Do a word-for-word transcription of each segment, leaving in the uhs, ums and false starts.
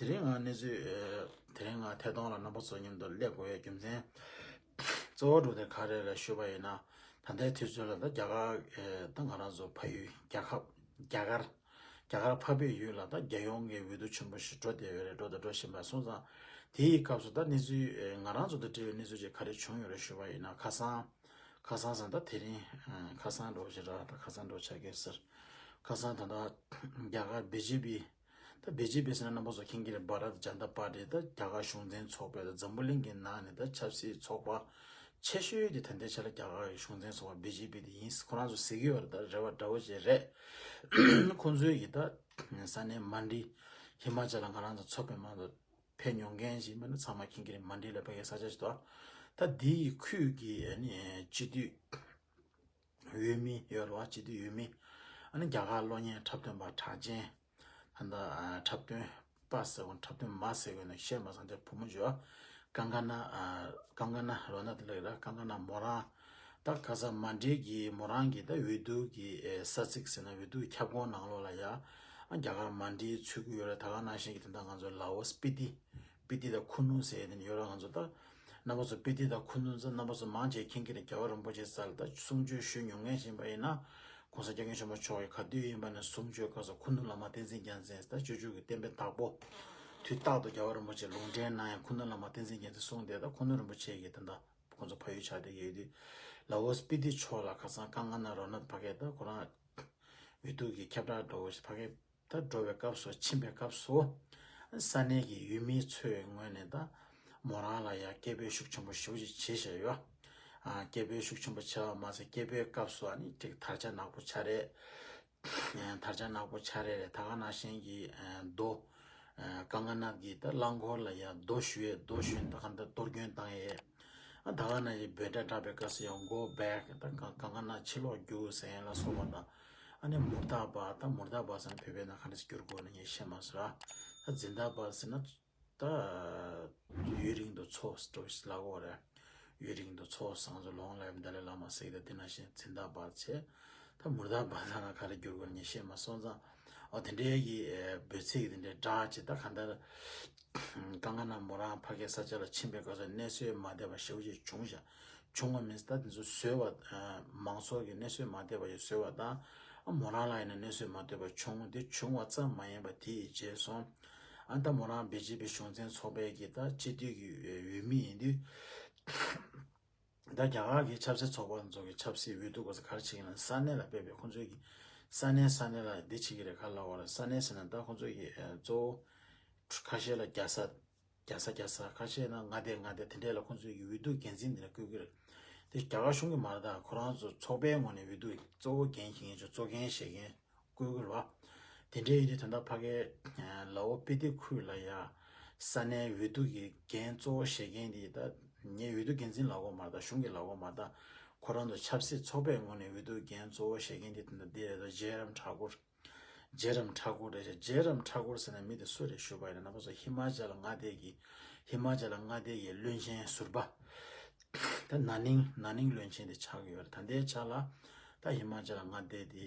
དེ་རིང་ང་གནས་ཚུལ་དེ་རིང་ང་ཐད་གཏོང་ལ་རྣམ་པ་ཚོ་མཉམ་དུ་སླེབས་དགོས་ཡའི་རྒྱུ་མཚན་གཙོ་བོ་འགྲོ་དེ་ག་རེ་རེད་ཞུས་པ་ཡིན་ན། ད་ལྟའི་དུས་ཚོད་ལ་ད་རྒྱ་གར་ད་ང་རང་ཚོ་ཕ་ཡུལ་རྒྱལ་ཁབ་རྒྱ་གར་རྒྱ་གར་འཕགས་པའི་ཡུལ་ལ་ད་རྒྱལ་ཡོངས་ཀྱི་འོས་བསྡུ་ཆེན་པོ་ཞིག་འགྲོ་བསྡད་ཡོད་རེད། འགྲོ་དང་འགྲོ་བཞིན་པ་སོང་ཙང་དེའི་སྐབས་སུ་ད་གནས་ཚུལ་ང་རང་ཚོ་དང་འབྲེལ་བའི་གནས་ཚུལ་ཅིག་ག་རེ་བྱུང་ཡོད་རེད་ཞུས་པ་ཡིན་ན། ཁ་སང་ཁ་སང་ཟེར་ན་ད་དེ་རིང་ཁ་སང་འགྲོ་བཞིན་ར། ད་ཁ་སང་འགྲོ་ཆགས་ཀྱི་ཟེར། ཁ་སང་ད་ལྟ་རྒྱ་གར་བི་ཇེ་པི་ད་བི་ཇེ་པི་ཟེར་ན་རྣམ་པ་ཚོ་མཁྱེན་གྱི་རེད། བྷ་རཏ་ཇན་ཏ་པར་ཏི་ད་རྒྱ་གར་གཞུང་འཛིན་ཚོགས་པའི་ད་འཛམ་བུ་གླིང་གི་ནང་ནས་ད་ཆབ་སྲིད་ཚོགས་པ་ཆེ་ཤོས་དེ་ད་ལྟའི་ཆ་ལ་རྒྱ་གར་གཞུང་འཛིན་ཚོགས་པ་བི་ཇེ་པི་དེ་ཡིན། ཁོ་རང་ཚོ་ཟེར་གྱི་ཡོད་རེད། ད་རེ་བ་འདྲ་བོ་ཅིག་རེད། ཁོང་ཚོའི་གི་ད་ས་གནས་མན་ཌི་ཧི་མ་ཅལ་ལ་ང་རང་ཚོ་ཚོགས་པའི་མང་ཚོགས་ཕེབས་མྱོང་མཁན་ཞིག་མིན་ན་ཚང་མ་མཁྱེན་གྱི་རེད། མན་ཌི་ལ་ཕ་གིའི་ས་ཆ་ཞིག་འདུག་ད་འདི་ཡི་ཁུལ་གྱི་ཨ་ནི་སྤྱི་འཐུས་འོས་མི་ཡོད་རེད་བ། སྤྱི་འཐུས་འོས་མི་ཨ་ནི་རྒྱ་གར་གློག་བརྙན་འཁྲབ་སྟོན་པ་གྲགས་ཅན་ད་ལྟ་འཁྲབ་སྟོན་པ་ཟེར་བ་འཁྲབ་སྟོན་མ་ཟེར་བས་ན་ཤེས་མ་སོང་། དེ་བུ་མོ་ཅིག་ཡོད། ཀང་ཀ་ན་ཀང་ཀ་ན་རོ་ནད་ལགས་ར། ཀང་ཀ་ན་མོ་རང་ད་ཁ་སང་མན་ཌི་གི་མོ་རང་གི་ད་འོས་བསྡུ་གི་ས་ཚིགས་ཟེར་ན་འོས་བསྡུ་གི་ཁྱབ་ཁོངས་ནང་ལོགས་ལ་ཡ་རྒྱ་གར་མན་ཌི་ཚུད་ཀྱི་ཡོད་རེད། ད་ག་ནང་བཞིན་གྱི་དེ་འདྲ་ང་ཚོ་ལ་ཨོ་སི་སྤི་ཏི་སྤི་ཏི་དང་ཁུ་ནུ་ཟེར་དེ་ཡོད་ར། ང་ཚོ་ད་རྣམ་པ་ཚོ་སྤི་ཏི་དང་ཁུ་ནུ་ཚོ་རྣམ་པ་ཚོ་མང་ཆེ་མཁྱེན་གྱི་རེད། རྒྱལ་བ་རིན་པོ་ཆེ་ས་ལ་ད་གསུང་ཆོས་ཞུས་མྱོང་མཁན་ཞིག་ཡིན་པ་ཡིན་ན་༸གོང་ས་༸སྐྱབས་མགོན་ཆེན་པོ་མཆོག་གིས་ག་དུས་ཡིན་པ་ནས་གསུང་ཆོས་སྐབས་སུ་ཁུ་ནུ་བླ་མ་བསྟན་འཛིན་རྒྱལ་མཚན་ད་སྤྱོད་འཇུག་གི་བསྟན་པའི་བདག་པོ་དུས་རྟག་ཏུ་རྒྱལ་བ་རིན་པོ་ཆེ་ལུང་འདྲེན་གནང་ཡང་ཁུ་ནུ་བླ་མ་བསྟན་འཛིན་རྒྱལ་མཚན་གསུང་དེ་ད་ཁུ་ནུ་རིན་པོ་ཆེ་གིས་ད་ད་ཁོང་ཚོ་ཕ་ཡུལ་ཆགས་བསྡད་ཀྱི་ཡོད་དུས་ལ་ཨོ་སི་སྤི་ཏི་ཕྱོགས་ལ་ཁ་སང་ཀང་ཀ་ན་རོ་ནད་ཕ་གིར་ད་ཁོ་རང་འོས་བསྡུ་གི་ཁྱབ་བསྒྲགས་འགྲོ་བཞིན་ཕ་གིར་ད་འགྲོ་བའི་སྐབས་སུ་ཕྱིན་པའི་སྐབས་སུ་ས་གནས་ཀྱི་ཡུལ་མི་ཚོའི་ངོས་ནས་ད་མོ་རང་ལ་ཡང་སྐད་འབོད་ཤུགས་ཆེན་པོ་ཞེ་པོ་ཅིག་བྱས་བཞག་ཡོད། ཨ་སྐད་འབོད་ཤུགས་ཆེན་པོ་བྱས་པ་མ་ཟད་སྐད་འབོད་སྐབས་སུ་ཨ་ནི་ཅིག་དར་ཆ་ནག་པོ་འཕྱར་རེད། དར་ཆ་ནག་པོ་འཕྱར་རེད་རེད། ད་ག་ནང་བཞིན་གྱི་རྡོ་ཀང་ཀ་ན་གི་ད་རླངས་འཁོར་ལ་ཡང་རྡོ་གཞུ་ཡས་རྡོ་གཞུ་ད་ག་ད་གཏོར་སྐྱོན་བཏང་ཡས། ཨ་ད་ག་ནང་བཞིན་འབོད་སྒྲ་བསྒྲགས་པའི་སྐབས་སུ་ཡང་go back ད་ཀང་ཀང་ཀ་ན་ཕྱི་ལོགས་རྒྱུགས་ཟེར་ཡས་ལ་སོགས་པ་དང་ཨ་ནི་མུར་དཱ་བཱད་ད་མུར་དཱ་བཱད་ཟེར་ན་བོད་པའི་ནང་ག་འདྲ་ཞིག་བསྒྱུར་དགོས་ན་ངས་ཤེས་མ་སོང་ར། ད་ཛིན་དཱ་བཱད་ཟེར་ན། ད་ཡུན་རིང་དུ་འཚོ་འགྲོ་ལབ་དགོས་རེད། ཡུན་རིང་དུ་འཚོ་ཟེར་ང་ཚོ་long live Dalai Lama ཟེར་གི་ད་དེ་ནང་བཞིན་ཛིན་དཱ་བཱད་བྱས། ད་མུར་དཱ་བཱད་ལབ་ན་ག་རེ་བསྒྱུར་དགོས་ངས་ཤེས་མ་སོང་ཙང་། ཨོ་དེ་འདྲའི་གི་འབོད་ཚིག་དེ་འདྲའི་བསྒྲགས་བྱས། ད་གང་ལྟར་ཀང་ཀ་ན་མོ་རང་ཕ་གིའི་ས་ཆ་ལ་ཕྱིན་པའི་སྐབས་སུ་གནས་ཚུལ་མ་བདེ་བ་ཞེ་པོ་ཅིག་བྱུང་ཤག་བྱུང་བ་མིན་ད་དེ་ཚོ་བཟོས་པ། མང་ཚོགས་ཀྱི་གནས་ཚུལ་མ་བདེ་བ་ཞིག་བཟོས་པ་དང་། ཨ་མོ་རང་ལ་ཡིན་ན་གནས་ཚུལ་མ་བདེ་བ་བྱུང་། དེ་བྱུང་བ་ཙམ་མ་ཡིན་པ་དེ་ཡི་རྗེས་སུ། ཨ་ད་མོ་རང་བི་ཇེ་པི་གཞུང་འཛིན་ཚོགས་པའི་གི་ད་སྤྱི་འཐུས་ཀྱི་འོས་མི་ཡིན་དུས། ད་རྒྱ་གར་གྱི་ཆབ་སྲིད་ཚོགས་པ་ཚོ་གི་ཆབ་སྲིད་འོས་བསྡུ་སྐབས་སུ་ག་རེ་བྱེད་ཀྱི་ན་ས་གནས་ལ་ཕེབས་པའི་ཁོང་ཚོའི་གི་ས་གནས་ས་གནས་ལ་འདི་བྱེད་ཀྱི་རེད་ག་ལབ་པ་རེད། ས་གནས་ཟེར་ན་ད་ཁོང་ཚོའི་གི་གཙོ་བོ་ཁ་ཤས་ལ་རྒྱལ་ས་རྒྱལ་ས་རྒྱལ་ས་ཁ་ཤས་ན་མངའ་སྡེ་མངའ་སྡེ་དེ་འདྲས་ལ་ཁོང་ཚོའི་གི་འོས་བསྡུ་འགན་འཛིན་དེ་འདྲ་བསྐོ་གི་རེད། དེ་རྒྱ་གར་གཞུང་གི་མ་རེད། ད་ཁོ་རང་ཚོ་ཚོགས་པའི་ངོས་ནས་འོས་བསྡུ་གཙོ་བོ་འགན་འཁྱེར་མཁན་ཚོ་གཙོ་འགན་བཞེས་མཁན་བསྐོ་གི་རེད་བ། དེ་འདྲས་ཡིན་དུས་ད་ལྟ་ཕ་གའི་ལ་ཨོ་སྤི་ཏི་ཁུལ་ལ་ཡ་ས་གནས་འོས་བསྡུ་གི་འགན་གཙོ་བོ་བཞེས་མཁན་དེ་ད་ངས་འོས་བསྡུ་འགན་འཛིན་ལབ་དགོས་མ་རེད། ད་གཞུང་གི་ལབ་དགོས་མ་རེད། ད་ཁོ་རང་ཚོ་ཆབ་སྲིད་ཚོགས་པའི་ངོས་ནས་འོས་བསྡུ་འགན་གཙོ་བོ་བཞེས་མཁན་དེ་ད་ལྟ་འདི་རེད། ད་ཇེ་རམ་ཐ་ཀུར། ཇེ་རམ་ཐ་ཀུར་རེད་ཤག་ཇེ་རམ་ཐ་ཀུར་ཟེར་ན་མི་དེ་སུ་རེད་ཞུས་པ་ཡིན་ན་རྣམ་པ་ཚོ་ཧི་མ་ཅལ་མངའ་སྡེ་གི་ཧི་མ་ཅལ་མངའ་སྡེ་གི་བློན་ཆེན་ཟུར་པ། ད་ན་ནིང་ན་ནིང་བློན་ཆེན་དེ་ཆགས་ཀྱི་ཡོད་རེད། ད་ལྟའི་ཆ་ལ་ད་ཧི་མ་ཅལ་མངའ་སྡེ་དེ་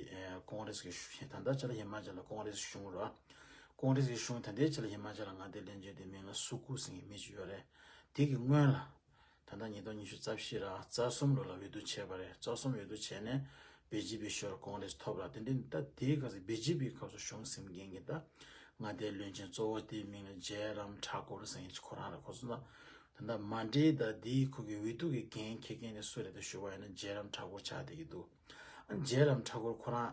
ཀོང་རེས་ཀྱི་གཞུང་ད་ལྟའི་ཆ་ལ་ཧི་མ་ཅལ་ཀོང་རེས་གཞུང་རེད། ཀོང་རེས་ཀྱི་གཞུང་ད་ལྟའི་ཆ་ལ་ཧི་མ་ཅལ་མངའ་སྡེ་བློན་ཆེན་དེ་མིང་ལ་སུ་ཀུ་ཟེར་མཁན་མི་ཅིག་ཡོད་རེད། དེ་གི་སྔོན་ལ། ད་ལྟ་ཉིས་སྟོང་ཉི་ཤུ་རྩ་བཞི་ར་རྩ་གསུམ་ལོ་ལ་འོས་བསྡུ་བྱས་པ་རེད། རྩ་གསུམ་འོས་བསྡུ་བྱས་ནས་བི་ཇེ་པི་ཤོར་ཀོང་རེས་ཐོབ་ར། དེ་འདྲ་ད་དེའི་སྐབས་སུ་བི་ཇེ་པི་སྐབས་སུ་གཞུང་ཟིན་མཁན་གྱི་ད་མངའ་སྡེའི་བློན་ཆེན་གཙོ་བོ་དེའི་མིང་ལ་ཇེ་རམ་ཐ་ཀུར་ཟེར་མཁན་ཅིག་ཁོ་རང་རེད། ཁོ་ཚོ་ད་ད་ལྟ་མན་ཌི་ད་དེའི་ཁུལ་གྱི་འོས་བསྡུ་གི་འགན་འཁྱེར་མཁན་དེ་སུ་རེད་ད་ཞུ་བ་ཡིན་ན་ཇེ་རམ་ཐ་ཀུར་ཆགས་བསྡད་ཀྱི་འདུག་ཨ་ཇེ་རམ་ཐ་ཀུར་ཁོ་རང་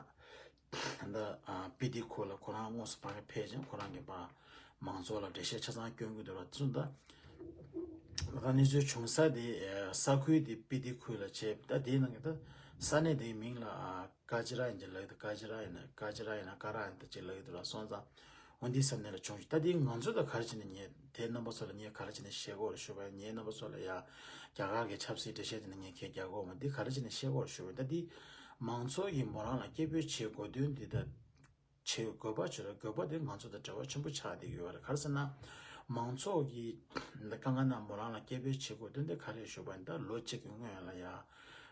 ད་ལྟ་ཨ་སྤི་ཏི་ཁུལ་ལ་ཁོ་རང་དངོས་སུ་ཕར་ཕེབས་ཀྱང་ཁོ་རང་གི་པ་མང་ཚོགས་ལ་འགྲེལ་བཤད་ཆ་ཚང་སྐྱོན་གྱི་འདུག་ལ་ཚུན་ད་ད་གནས་ཚུལ་བྱུང་ས་དེ་ས་ཁུལ་དེ་སྤི་ཏི་ཁུལ་ལ་བྱས། ད་དེའི་ནང་གི་ད་ས་གནས་དེའི་མིང་ལ་ཀ་ཅི་ར་ཡིན་གྱི་ལབ་ཀྱི་འདུག་ཀ་ཅི་ར་ཡིན་ན་ཀ་ཅི་ར་ཡིན་ན་ཀ་ར་ཡིན་ད་ཅིག་ལབ་ཀྱི་འདུག་ལ་སོང་ཙང་འོན་ཏེ་ས་གནས་ལ་བྱུང་ཞིག་ད་དེ་ང་ཚོ་ད་ག་རེ་བྱས་ནས་ངས་དེ་རྣམ་པ་ཚོ་ལ་ངས་ག་རེ་བྱས་ནས་བཤད་དགོས་རེད་ཞུ་བ་ཡིན། ངས་རྣམ་པ་ཚོ་ལ་ཡ་རྒྱ་གར་གྱི་ཆབ་སྲིད་འགྲེལ་བཤད་དེ་ནས་ངས་ཁས་རྒྱག་དགོས་མ་འདི་ག་རེ་བྱས་ནས་བཤད་དགོས་རེད་ཞུ་བ་ཡིན། ད་དེ་མང་ཚོགས་ཀྱིས་མོ་རང་ལ་སྐད་འབོད་བྱེད་དགོས་དོན་འདི་ད། བྱེད་དགོས་པ་བྱེད་ར་དགོས་པ་དེ་ང་ཚོ་དང་འབྲེལ་བ་ཆེན་པོ་ཆགས་བསྡད་ཀྱི་ཡོད་རེད། ག་རེ་ཟེར་ན། མང་ཚོགས་ཀྱིས་འདི་ཀང་ཀ་ན་མོ་རང་ལ་སྐད་འབོད་བྱེད་དགོས་དོན་དེ་ག་རེ་ཞུས་པ་ཡིན་ད་ལོ་གཅིག་གི་སྔོན་ལ་ཡ།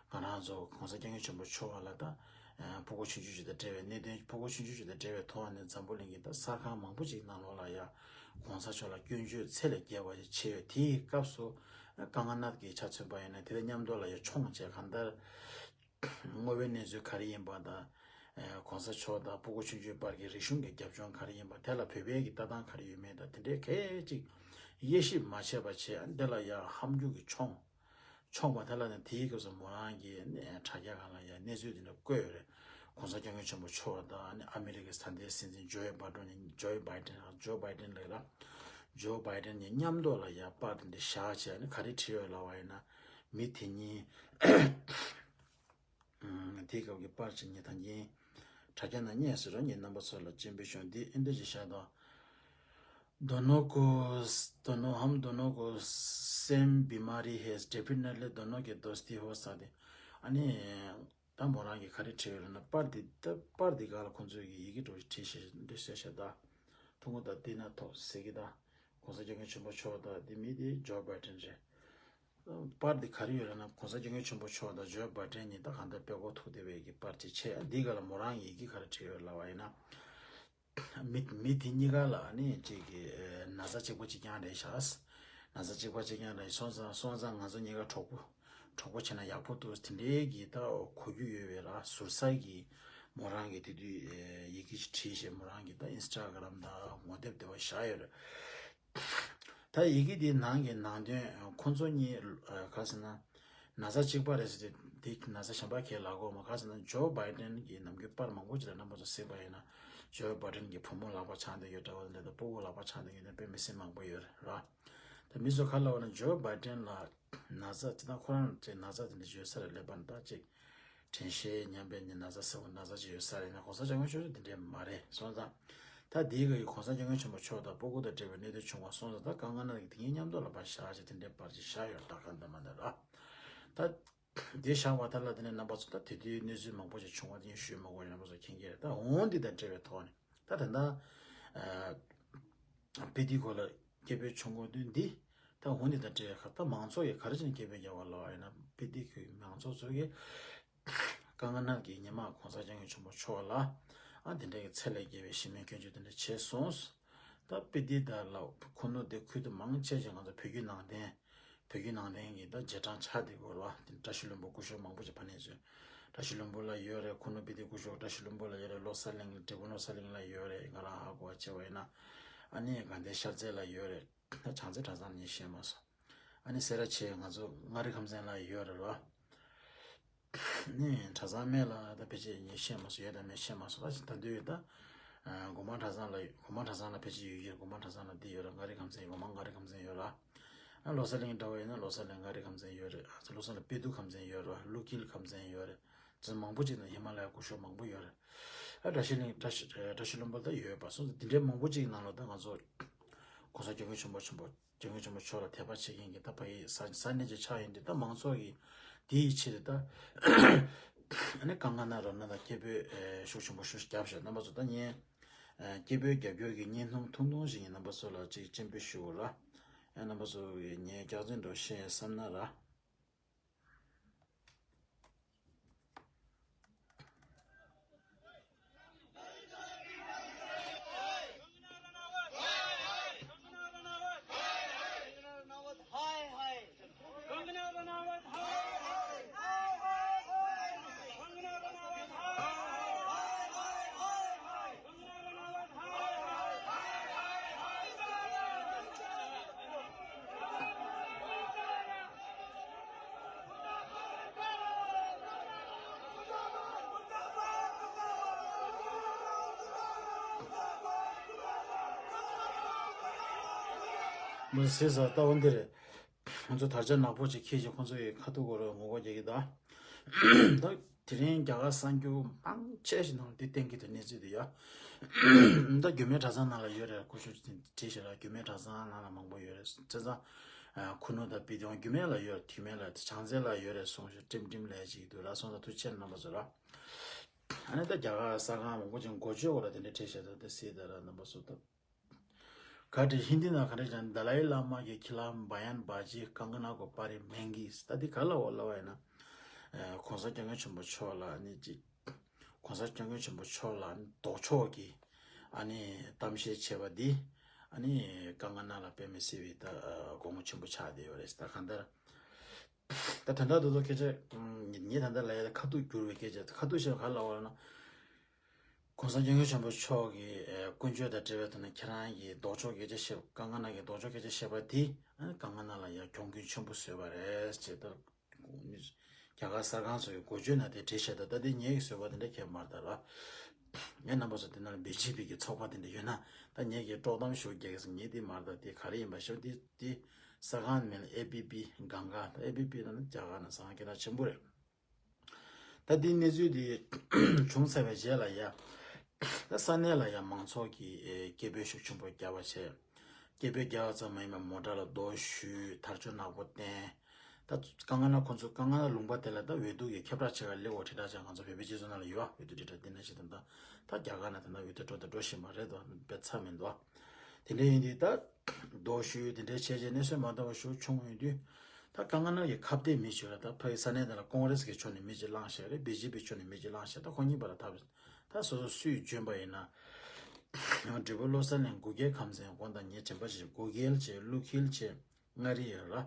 ང་རང་ཚོ་གོང་ས་སྐྱབས་མགོན་ཆེན་པོ་མཆོག་ལ་ད་ཕྲུ་གུ་ཆུང་ཆུང་ཅིག་དང་འབྲེལ་བའི་གནད་དོན་ཕྲུ་གུ་ཆུང་ཆུང་ཅིག་དང་འབྲེལ་བའི་ཐོག་ནས་འཛམ་བུ་གླིང་གི་ད་གསར་ཁང་མང་པོ་ཅིག་ནང་ལོགས་ལ་ཡ་ གོང་ས་མཆོག་ལ་སྐྱོན་བརྗོད་ཚད་ལས་བརྒལ་བ་ཞིག་བྱས་ཡོད། དེའི་སྐབས་སུ་ཀ་ང་ན་གི་ཆ་མཚོན་པ་ཡིན་ན་དེ་དང་མཉམ་དུ་ལ་ཡང་མཆོང་བྱས་གང་ལྟར། དངོས་པོའི་གནས་ཚུལ་ག་རེ་ཡིན་པ་དང་། ཨེ། གོང་ས་མཆོག་དང་སྤུ་གུ་ཆུང་ཆུང་བར་གྱི་རིག་གཞུང་གི་རྒྱབ་ལྗོངས་ག་རེ་ཡིན་པ། དེ་ལ་བོད་པའི་གི་ལྟ་སྟངས་ག་རེ་ཡོད་མེད་དང་། དེ་འདྲའི་གལ་ཅིག་དབྱེ་ཞིབ་མ་བྱས་པ་བྱས། འདི་ལ་ཡང་ཧམ་རྒྱུག་གི་མཆོང་མཆོང་བ་དེ་ལ་ནི། དེའི་སྐབས་སུ་མོ་རང་གིས་ནི་དྲ་རྒྱ་སྒང་ལ་ཡང་གནས་ཚུལ་དེ་འདྲ་བཀོད་ཡོད་རེད། གོང་ས་སྐྱབས་མགོན་ཆེན་པོ་མཆོག་དང་ནི་ཨ་མི་རི་ཀའི་ས་གནས་སྲིད་འཛིན་ཇོ་བྷའི་ཌེན། ཇོ་བྷའི་ཌེན། ཇོ་བྷའི་ཌེན་ལགས་ལ། ཇོ་བྷའི་ཌེན་གཉིས་མཉམ་དུ་ལ་ཡང་པར་དེ་འདྲ་བཞག་བྱས་ནི་ག་རེ་བྲིས་ཡོད་ལབ་པ་ཡིན་ན། མི་དེ་གཉིས། ཨུམ། དེའི་སྐབས་ཀྱི་པར་ཆེན་གཉིས་ད་གིན་དྲ་རྒྱ་ནང་རྙེད་སོང་ར། ངས་རྣམ་པ་ཚོ་ལ་སྤྱན་འབུལ་ཞུ། འདི་ཨིན་འདྲ་ཅིག་བཞག་འདུག། दोनों को, दोनों, हम दोनों को सेम बीमारी है, डेफिनेटली दोनों की दोस्ती हो सकती। ཨ་ནི་ད་མོ་རང་གིས་ག་རེ་བྲིས་ཡོད་ལབ་ན། པར་འདི་ད་པར་འདི་སྒང་ལ་ཁོང་ཚོས་ཀྱི་ཡི་གེ་འདྲ་བོ་ཞིག་བྲིས་བཞག་འདུག། ཐུང་ངུ་དང་བལྟས་ན་ཐོབ་ཟེར་གྱི་འདུག། གོང་ས་སྐྱབས་མགོན་ཆེན་པོ་མཆོག་དང་དེ་མི་དེ་ཇོ་བྷའི་ཌེན་རེད། པར་འདི་ག་རེ་ཡོད་ལབ་ན། གོང་ས་སྐྱབས་མགོན་ཆེན་པོ་མཆོག་དང་ཇོ་བྷའི་ཌེན་གཉིས་ད་གང་ལྟར་དཔྲལ་ཁོག་ཐུག་བསྡད་པའི་གི་པར་ཅིག་བྱས། འདི་སྒང་ལ་མོ་རང་གིས་ཡི་གེ་ག་རེ་བྲིས་ཡོད་ལབ་པ་ཡིན་ན། མི་མི་དེ་གཉིས་ཀ་ལ་ནི་གཅིག་གི་ན་ཚ་གཅིག་པ་གཅིག་རྐྱང་རེད་ཤག། ན་ཚ་གཅིག་པ་གཅིག་རྐྱང་རེད། སོང་ཙང་སོང་ཙང་ང་ཚོ་གཉིས་ཀ་གྲོགས་པོ་གྲོགས་པོ་བྱས་ན་ཡག་པོ་འདུག། དེ་འདྲའི་གི་ད་གོ་རྒྱུ་ཡོད་པའི་ར་ཟུར་ཟ་གི་མོ་རང་གིས་དེ་དུས་ཡི་གེ་ཅིག་བྲིས་བྱས། མོ་རང་གིས་ད་ཨིན་སི་ཊ་གྷ་རམ་དང་ངོ་དེབ་དེ་བ་བཞག་ཡོད་རེད། ད་ཡི་གེ་འདིའི་ནང་གི་ནང་དོན་ཁོང་ཚོ་གཉིས་ག་ཟེར་ན་ན་ཚ་གཅིག་པ་རེད་ཟེར་ཏེ། འདི་ན་ཚ་གཞན་པ་གས་ལབ་གོ་མ། ག་ཟེར་ན་ཇོ་བྷའི་ཌེན་གྱི་ནམ་རྒྱུན་པར་མང་པོ་ཅིག་ལ་རྣམ་པ་ཚོ་གཟིགས་པ་ཡིན་ན། ཇོ་བྷའི་ཌེན་གྱི་བུ་མོ་ལག་པ་འཆང་བསྡད་ཡོད་འདྲ་བོ་འདྲ་དང་། སྤུ་གུ་ལག་པ་འཆང་བསྡད་ཡོད་འདྲ། དཔེ་མི་སྲིད་མང་པོ་ཡོད་རེད་ར། ད་མི་ཚོ་ག་ལབ་པ་ན་ཇོ་བྷའི་ཌེན་ལ་ན་ཚ་ཅིག་དང་ཁོ་རང་ཅིག་ན་ཚ་དེ་འདྲ་ཡོད་ས་རེད། ཀླད་པ་ན་ད་ཅིག་དྲན་ཤེས་ཉམས་པའི་ནི་ན་ཚ་ཟེར་བ། ན་ཚ་ཅིག་ཡོད་ས་རེད་ན། གོང་ས་སྐྱབས་མགོན་ཆེན་པོ་དེ་འདྲས་མ་རེད། སོང་ཙང་ད་དེའི་གི་གོང་ས་སྐྱབས་མགོན་ཆེན་པོ་མཆོག་དང་སྤུ་གུ་དང་འབྲེལ་བའི་གནད་དོན་བྱུང་བ་སོང་ཙང་། ད་ག་ང་ན་གི་དེ་གཉིས་མཉམ་དུ་ལ་པར་བཞག་བྱས་དེ་འདྲའི་པར་ཅིག་བཞག་ཡོད་རེད། ད་ག་འདྲ་མ་འདྲ་ར། ད་དེ་བཞག་པ་ད་ལ་དེ་ནས་རྣམ་པ་ཚོ་ད་དེ་དུས་གནས་ཚུལ་མང་པོ་ཞིག་བྱུང་བ་དེ་ཡིན་ཞུས་མ་དགོས། རྣམ་པ་ཚོ་མཁྱེན་གྱི་རེད། ད་འོང་འདི་དང་འབྲེལ་བའི་ཐོག་ནས་ད་ད་ལྟ་ཨ་སྤི་ཏི་ཁོ་ལ་སྐད་འབོད་བྱུང་དགོས་དོན་འདི། ད་འོང་འདི་དང་འབྲེལ་བའི་ཁ་ད་མང་ཚོགས་ཀྱིས་ག་རེ་བྱས་ནས་སྐད་འབོད་རྒྱག་པ་ལབ་པ་ཡིན་ན། སྤི་ཏི་ཁུལ་མང་ཚོགས་ཚོ་གིས་ཀ་ང་ན་གི་ཉི་མ་གོང་ས་སྐྱབས་མགོན་ཆེན་པོ་མཆོག་ལ་ཨ་དེ་འདྲའི་གི་ཚད་ལས་བརྒལ་བའི་ཞི་མོལ་སྐྱོན་བརྗོད་དེ་འདྲ་བྱས་སོང་། ད་སྤི་ཏི་ད་ལ་ཁུ་ནུ་དེ་ཁུལ་དུ་མང་ཆེ་ཞིག་ང་ཚོ་བོད་བརྒྱུད་ནང་བསྟན། བོད་བརྒྱུད་ནང་བསྟན་གྱི་ད་རྗེས་འབྲང་ཆགས་བསྡད་ཡོད་རེད་བ། དེ་བཀྲ་ཤིས་ལྷུན་པོ་སྐུ་ཞབས་མང་པོ་ཞིག་ཕ་ནས་ཚུད། བཀྲ་ཤིས་ལྷུན་པོ་ལ་ཡོད་རེད། ཁུ་ནུ་སྤི་ཏི་སྐུ་ཞབས་བཀྲ་ཤིས་ལྷུན་པོ་ལ་ཡོད་རེད། བློ་གསལ་གླིང་། འབྲས་སྤུངས་བློ་གསལ་གླིང་ལ་ཡོད་རེད། ང་རང་ཧ་གོ་བ་བྱས་པ་ཡིན་ན། ཨ་ནི་དགའ་ལྡན་ཤར་རྩེ་ལ་ཡོད་རེད། བྱང་རྩེ་གྲྭ་ཚང་ངས་ཤེས་མ་སོང་། ཨ་ནི་སེ་ར་བྱེས་ང་ཚོ་མངའ་རིས་ཁམས་ཚན་ལ་ཡོད་རེད་བ། ནི་གྲྭ་ཚང་སྨད་ལ་ད་ཕལ་ཆེར་ངས་ཤེས་མ་སོང་། ཡོད་དང་མེད་ཤེས་མ་སོང་། ད་ད་དུང་ཡོད་ད། ཨ་སྒོ་མང་གྲྭ་ཚང་ལ། སྒོ་མང་གྲྭ་ཚང་ལ་ཕལ་ཆེར་ཡོད་ཀྱི་རེད། སྒོ་མང་གྲྭ་ཚང་ལ་འདི་ཡོད་རེད། མངའ་རིས་ཁམས་ཚན། སྒོ་མང་མངའ་རིས་ཁམས་ཚན་ཡོད་རེད། ཨ་བློ་གསལ་གླིང་འདྲ་བོ་ཡིན་ན་བློ་གསལ་གླིང་མངའ་རིས་ཁམས་ཚན་ཡོད་རེད། ཨ་ཚོ་བློ་གསལ་གླིང་དཔེ་སྡུག་ཁམས་ཚན་ཡོད་རེད་བ། ཀླུ་འཁྱིལ་ཁམས་ཚན་ཡོད་རེད། ཚོ་མང་པོ་ཅིག་ན་ཧི་མ་ལ་ཡ་སྐུ་ཞབས་མང་པོ་ཡོད་རེད། ཨ་བཀྲ་ཤིས་གླིང་། བཀྲ་ཤིས་བཀྲ་ཤིས་ལྷུན་པོ་ད་ཡོད་པ་སོང་ཙང་། འདི་འདྲའི་མང་པོ་ཅིག་ནང་ལ་ད་ང་ཚོ་གོང་ས་སྐྱབས་མགོན་ཆེན་པོ་ཆེན་པོ་སྐྱབས་མགོན་ཆེན་པོ་མཆོག་ལ་དད་པ་བྱེད་མཁན་གྱི་ད་ཕ་གི་ས་ས་གནས་ཅིག་ཆགས་ཡོང་དུས། ད་མང་ཚོགས་ཀྱིས་དེའི་ཆེད་དུ་ད་ཨ་ནི་ཀ་ང་ན་རོ་ན་དང་སྐད་འབོད་ཨེ་ཤུགས་ཆེན་པོ་ཞིག་བརྒྱབ་ཤག། རྣམ་པ་ཚོ་ད་ངས་ཨེ་སྐད་འབོད་རྒྱབ་སྐྱོར་གྱི་བརྙན་ཐུང་ཐུང་ཐུང་ཞིག་ངས་རྣམ་པ་ཚོ་ལ་ཅིག་སྤྱན་འབུལ་ཞུ་དགོས་ར། ཨེ་རྣམ་པ་ཚོ་ངས་སྐྱག་རྫུན་འདྲ་བཤད་བསམ་ན་ར། མི་ཟེར་ས་ལྟ་བུ་འདི་རེད། ཁོང་ཚོ་དར་ཆ་ནག་པོ་ཅིག་འཁྱེར་བྱས་ཁོང་ཚོ་ཡི་ཁ་ཐུག་གོ་རོ་ངོ་རྒོལ་རྒྱག་གི་ད། ད་དེ་རིང་རྒྱ་གར་གསར་འགྱུར་མང་ཆེ་ཞིག་ནང་དེ་བསྟན་གྱི་འདུག་གནས་ཚུལ་དེ་ཡ། ད་རྒྱུད་སྨད་གྲྭ་ཚང་ནང་ལ་ཡོད་རེད། སྐུ་ཞབས་བྲིས་ཤག་ར། རྒྱུད་སྨད་གྲྭ་ཚང་ནང་ལ་མང་པོ་ཡོད་རེད། བྱས་ཙང་ཁུ་ནུ་དང་སྤི་ཏི་ཡང་རྒྱུད་སྨད་ལ་ཡོད་རེད། རྒྱུད་སྨད་ལ་དེ་བྱང་རྩེ་ལ་ཡོད་རེད་གསུངས་ཤག། ཀྲིམ་ཀྲིམ་ལས་ཅིག་འདུག་ར། སོང་ཙང་ཐུགས་རྗེ་ཆེ་རྣམ་པ་ཚོ་ར། ཨ་ནི་ད་རྒྱ་གར་གསར་ཁང་མང་པོ་ཅིག་འགོ་བརྗོད་འོག་ལ་དེ་འདྲ་བྲིས་བཞག་འདུག། དེ་གཟིགས་དང་ར་རྣམ་པ་ཚོ་ད། ག་འདྲ་ཧིན་དི་ནང་ག་འདྲ་ཅང་དཱ་ལའི་བླ་མ་གི་ཁི་ལ་བ་ཡན་བ་ཇི་ཀང་ཀ་ན་གོ་པ་རི་མེང་གིས། ད་འདི་ག་ལ་འོ་ལ་བ་ཡིན་ན། ཨ་གོང་ས་སྐྱབས་མགོན་ཆེན་པོ་མཆོག་ལ་ནི་ཅིག། གོང་ས་སྐྱབས་མགོན་ཆེན་པོ་མཆོག་ལ་ནི་ལྡོག་ཕྱོགས་ཀྱི་ཨ་ནི་གཏམ་བཤད་བྱས་པ་འདི། ཨ་ནི་ཀང་ཀ་ན་ལ་དཔེ་མི་སྲིད་པའི་ད་དགོངས་པ་ཆེན་པོ་ཆགས་བསྡད་ཡོད་རེད། ད་གང་ལྟར་ད་དོན་དག་རྡོག་རྡོག་སྐད་ཆ་ངས་ད་ལྟ་ལབ་ཡ་ད་ཁ་ཐུག་བསྒྱུར་བའི་སྐད་ཆ། ཁ་ཐུག་བཤད་ག་ལབ་པ་ལབ་ན། གོང་ས་སྐྱབས་མགོན་ཆེན་པོ་མཆོག་གི་ཀུན་སྤྱོད་དང་འབྲེལ་བའི་ཐོག་ནས་ཁྱེད་རང་གིས་ལྡོག་ཕྱོགས་སྐད་ཆ་བཤད། ཀང་ཀ་ན་གི་ལྡོག་ཕྱོགས་སྐད་ཆ་བཤད་པ་དེ་ཨ་ནི་ཀང་ཀ་ན་ལ་ཡང་གྱོང་གུན་ཆེན་པོ་བཟོས་པ་རེད་ཅེས་ད། རྒྱ་གར་གསར་ཁང་ཚོ་ཡི་འགོ་བརྗོད་ན་དེ་བྲིས་བཞག་ད། ད་དེ་ངེད་ཀྱི་བཟོས་པ་དེ་འདྲ་ཁྱད་མར་ད་ར། ངས་རྣམ་པ་ཚོ་དེ་ནང་ལ་བི་ཇེ་པི་གི་ཚོགས་པ་དེ་འདྲ་ཡོད་ན་ད་ངེད་ཀྱི་དཀྲོག་གཏམ་ཞུ་རྒྱག་ཟེར། ངས་དེ་མར་ད་དེ་ག་རེ་ཡིན་པ་ཤོད། དེ་དེ་གསར་ཁང་མིང་ལ་ཨེ་བི་པི་གང་ག། ད་ཨེ་བི་པི་ལ་ནི་རྒྱ་གར་ན་གསར་ཁང་སྐད་གྲགས་ཆེན་པོ་རེད། ད་དེ་གནས་ཚུལ་དེ་བྱུང་ཚར་བའི་རྗེས་ལ་ཡ། ད་ས་གནས་ལ་ཡ་མང་ཚོགས་ཀྱིས་ཨེ་སྐད་འབོད་ཤུགས་ཆེན་པོ་བརྒྱབ་པ་བྱས། སྐད་འབོད་རྒྱག་པ་ཙམ་མ་ཡིན་པར་མོ་ཊ་ལ་རྡོ་གཞུས། དར་ལྕོག་ནག་པོ་བསྟན། ད་ཀང་ཀ་ན་ཁོ་ཚོ་ཀང་ཀ་ན་ལུང་པ་དེ་ལ་ད་འོས་བསྡུ་གི་ཁྱབ་བསྒྲགས་བྱེད་ག་སླེབས་འོ། དྲིལ་བསྒྲགས་བྱས། ང་ཚོ་བོད་པའི་སྤྱི་ཚོགས་ནང་ལ་ཡོད་ཨ། འོས་བསྡུ་དྲིལ་བསྒྲགས་དེ་འདྲ་ཞིག་དང་། ད་ད་རྒྱ་གར་ནང་ད་ལྟ་འོས་བསྡུ་འགྲོ་དང་འགྲོ་བཞིན་པ་རེད་དོ། དཔེ་ཚ་མི་འདུག་ཨ། དེ་འདྲ་ཡིན་དུས་ད་རྡོ་གཞུས་དེ་འདྲའི་བྱས་རྗེས་གནས་ཚུལ་མ་འདྲ་བ་ཞིག་བྱུང་ཡོང་དུས། ད་ཀང་ཀ་ན་གི་ཁ་གཏད་མི་ཞིག་ལ་ད་ཕ་གི་ས་གནས་དེ་ལ་ཀོང་རེས་ཀྱི་ཕྱོགས་ནས་མི་གཅིག་ལངས་བཞག་རེད། བི་ཇེ་པི་ཕྱོགས་ནས་མི་གཅིག་ལངས་བཞག་ད་ཁོ་གཉིས་བར་ལ་ད་ད་སོ་སོ་སུས་འཇོན་པ་ཡིན་ན། ཡང་འབྲས་བུ་བློ་གསལ་ནས་གུ་གེ་ཁམས་ཚན་དགོངས་དག་ངས་དྲན་པ་ཞིག་གུ་གེལ་བྱས། ཀླུ་འཁྱིལ་བྱས། མངའ་རིས་ཡོད་ར།